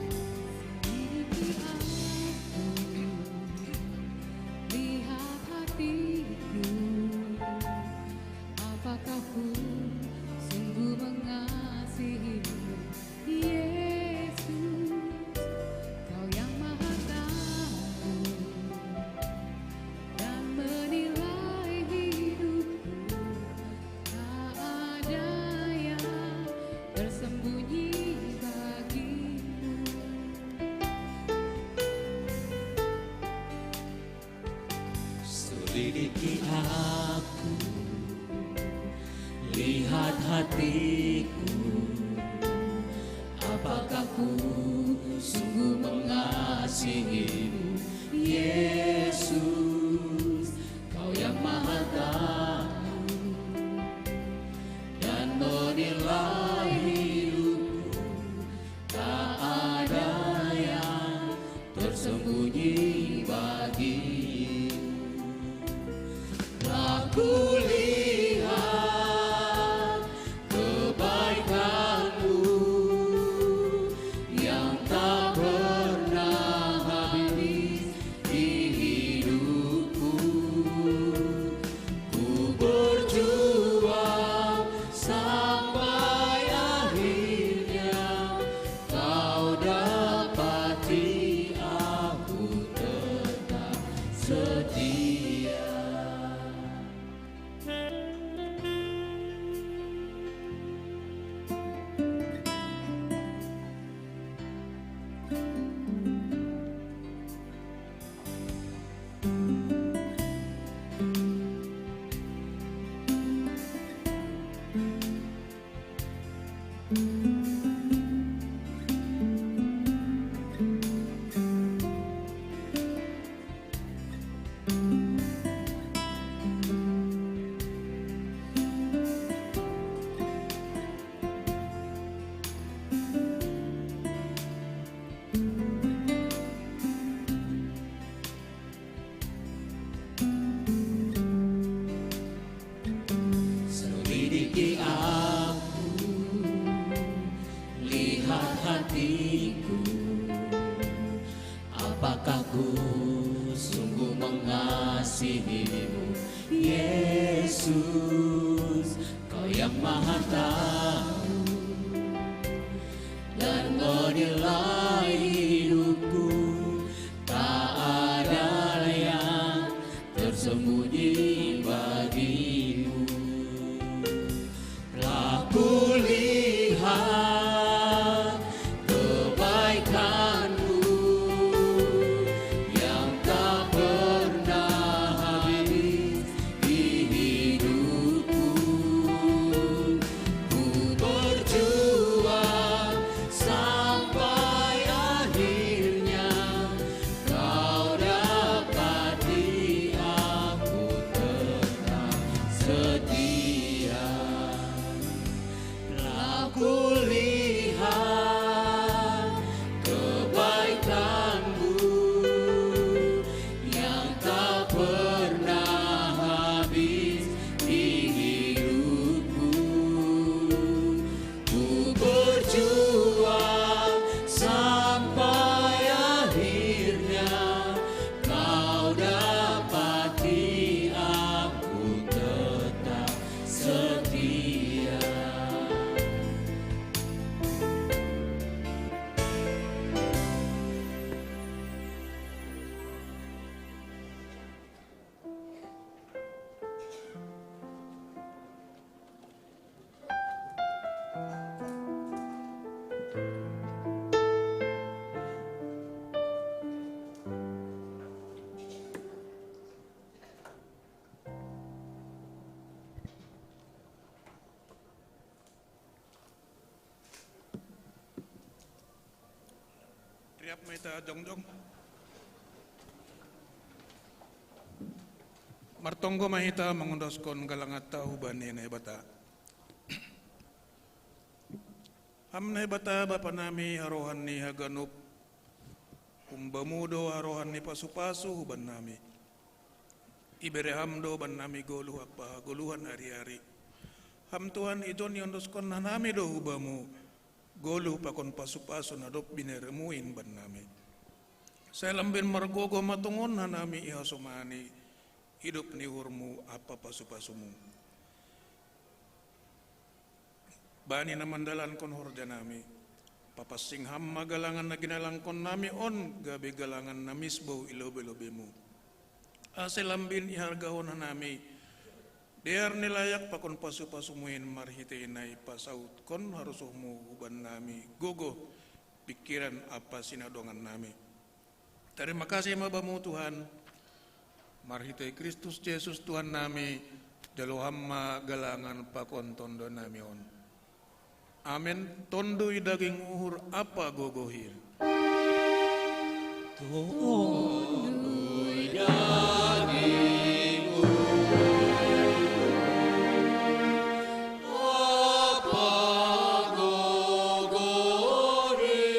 Lihat hatiku, apakah ku sungguh mengasihimu, Yesus? Kau yang Maha Tahu dan menilai hidupku, tak ada yang tersembunyi bagimu. Selidiki aku, lihat hatiku, apakah ku sungguh mengasihimu, Yesus? Kau yang Maha Tahu dan menilai hidupku, tak ada yang tersembunyi bagimu. Telah kulihat kebaikanmu yang tak pernah habis di hidupku. Ku berjuang sampai akhirnya, kau dapati aku tetap setia. Selidiki aku, lihat hatiku, apakah ku sungguh mengasihimu, Yesus? Kau yang Maha Tahu dan menilai hidupku, tak ada yang tersembunyi bagimu. Telah kulihat kebaikanmu yang tak pernah habis di hidupku. Ku berjuang sampai Hita jongjong. Martonggo ma hita mangondoskon galanganta hubani Naibata. Ham Naibata Bapa nami, harohan ni haganup, humbamu do harohan ni pasupasu hubannami. Ibere ham do bannami goluh ampa hagoluhan ari-ari. Ham Tuhan, ijon iondoskon hanami do hubamu goluh pakon pasupasu na dob bineremu in bannami. Sai lambin margogoh ma tongon hanami ihasomani idop ni uhurmu ampa pasupasumu. Bani na mandalankon horjanami, papansing ham ma galangan na ginalangkonnami on gabe galangan na misbou i lobei-lobeimu. Ase lambin ihargahon hanami dear ni layak pakon pasupasumu in marhitei na ipasautkon harosuhmu hubannami gogoh, pingkiran ampa sinadongannami. Tarima kasih ma Bamu Tuhan, marhitei Kristus Jesus Tuhannami, jalo ham ma galangan pakon tondonami on. Amen. Tonduy daging uhur ampa gogoh i. Tonduy daging uhur ampa gogoh i.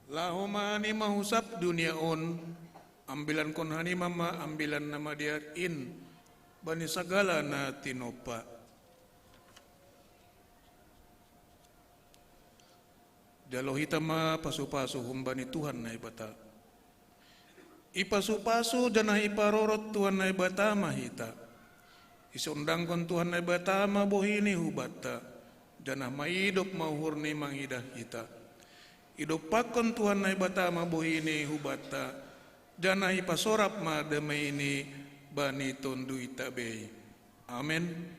Laho ma hanima hu sab dunia on, ambilankon hanima ma Ambilan Namadear in bani sagala na tinompa. Jalo hita ma pasupasu humbani Tuhan Naibata. Ipasupasu janah iparorot Tuhan Naibata ma hita. Isondangkon Tuhan Naibata ma bohini hubanta, janah maidop ma uhurni mangidah hita. Idompakkon Tuhan Naibata ma bohini hubanta, janah ipasorap ma dameini bani tonduyta bei. Amen.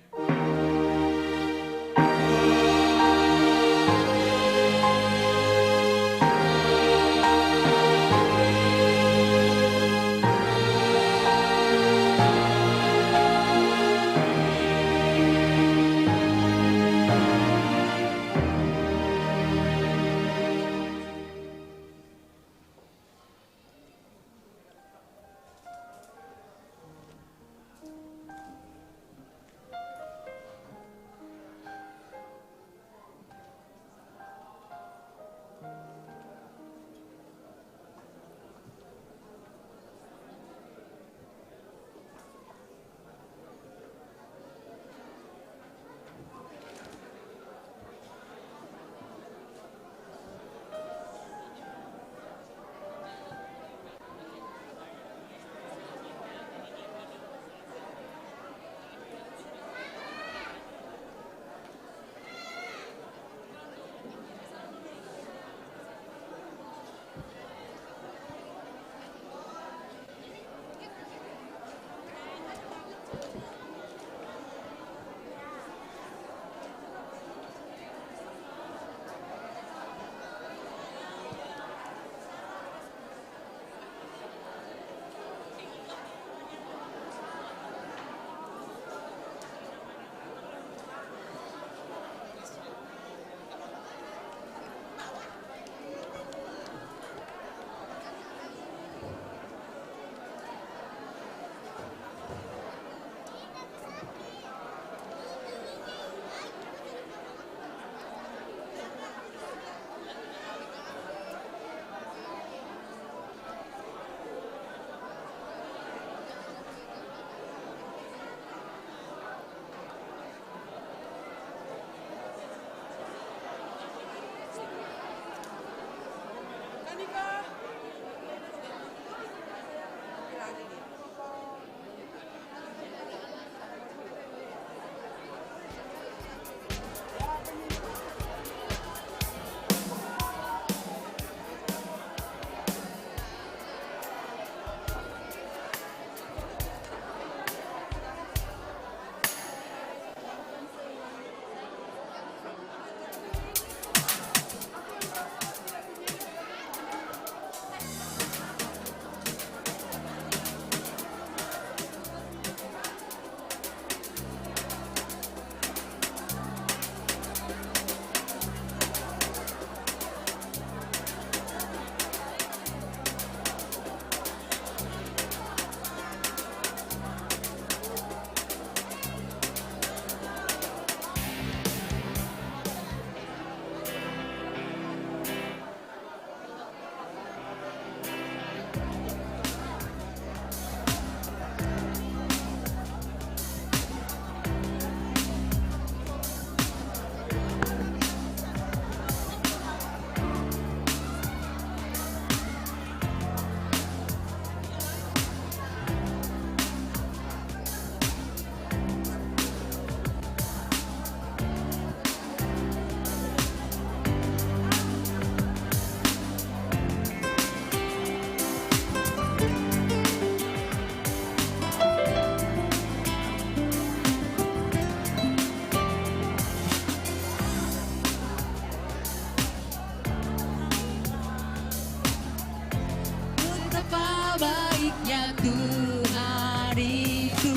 Betapa baiknya Tuhan itu,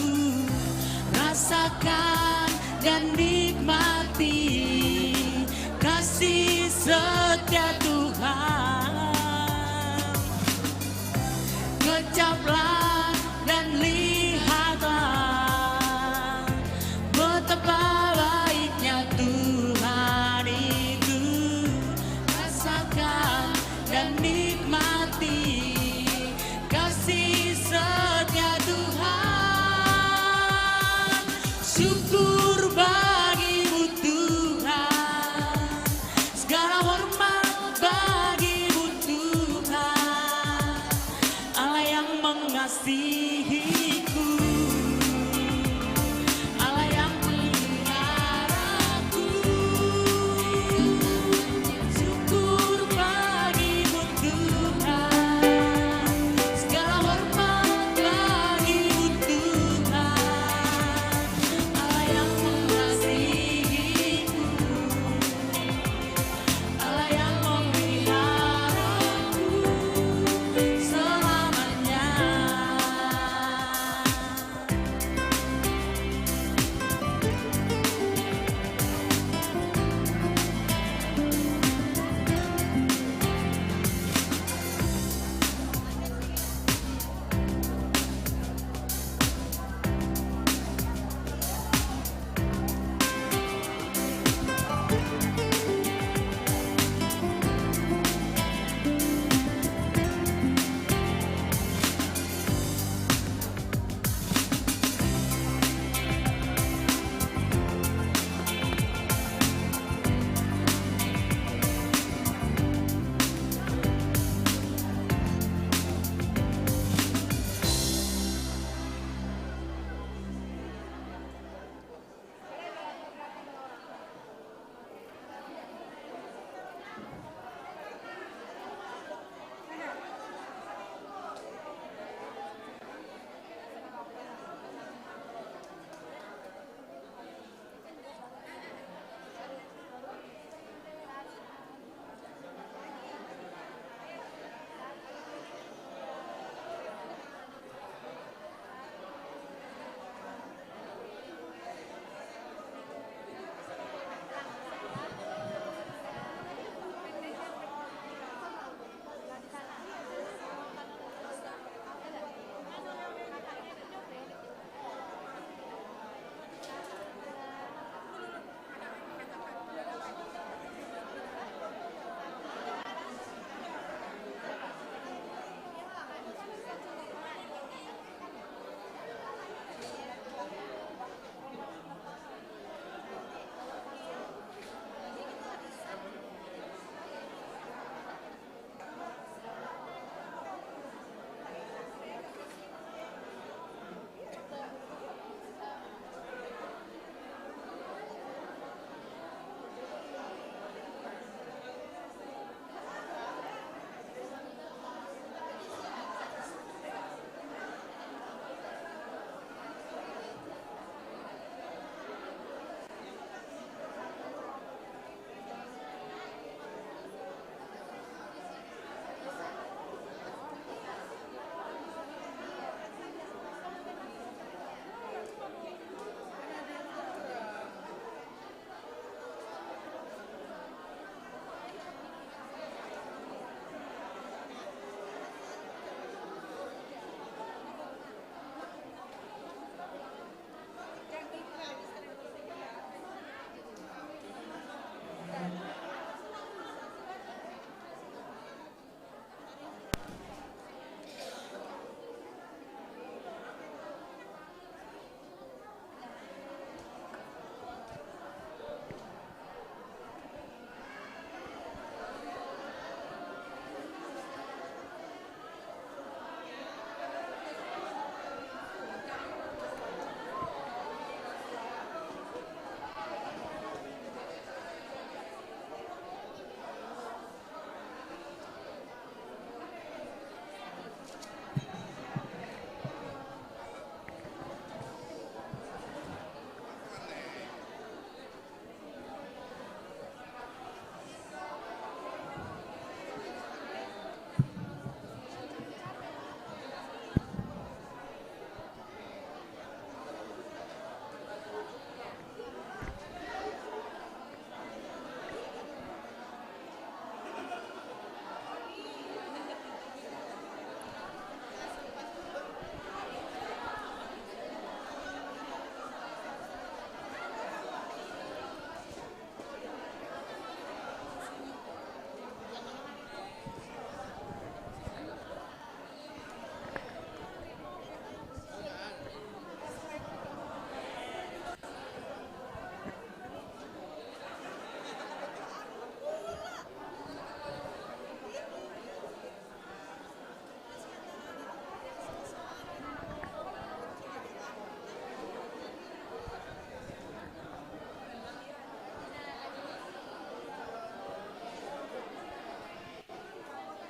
rasakan dan nikmati kasih setia Tuhan. Kecaplah dan lihatlah betapa baiknya Tuhan itu. Rasakan dan nikmati kasih setia Tuhan. Syukur bagimu Tuhan, segala hormat bagimu Tuhan, Allah yang mengasihi.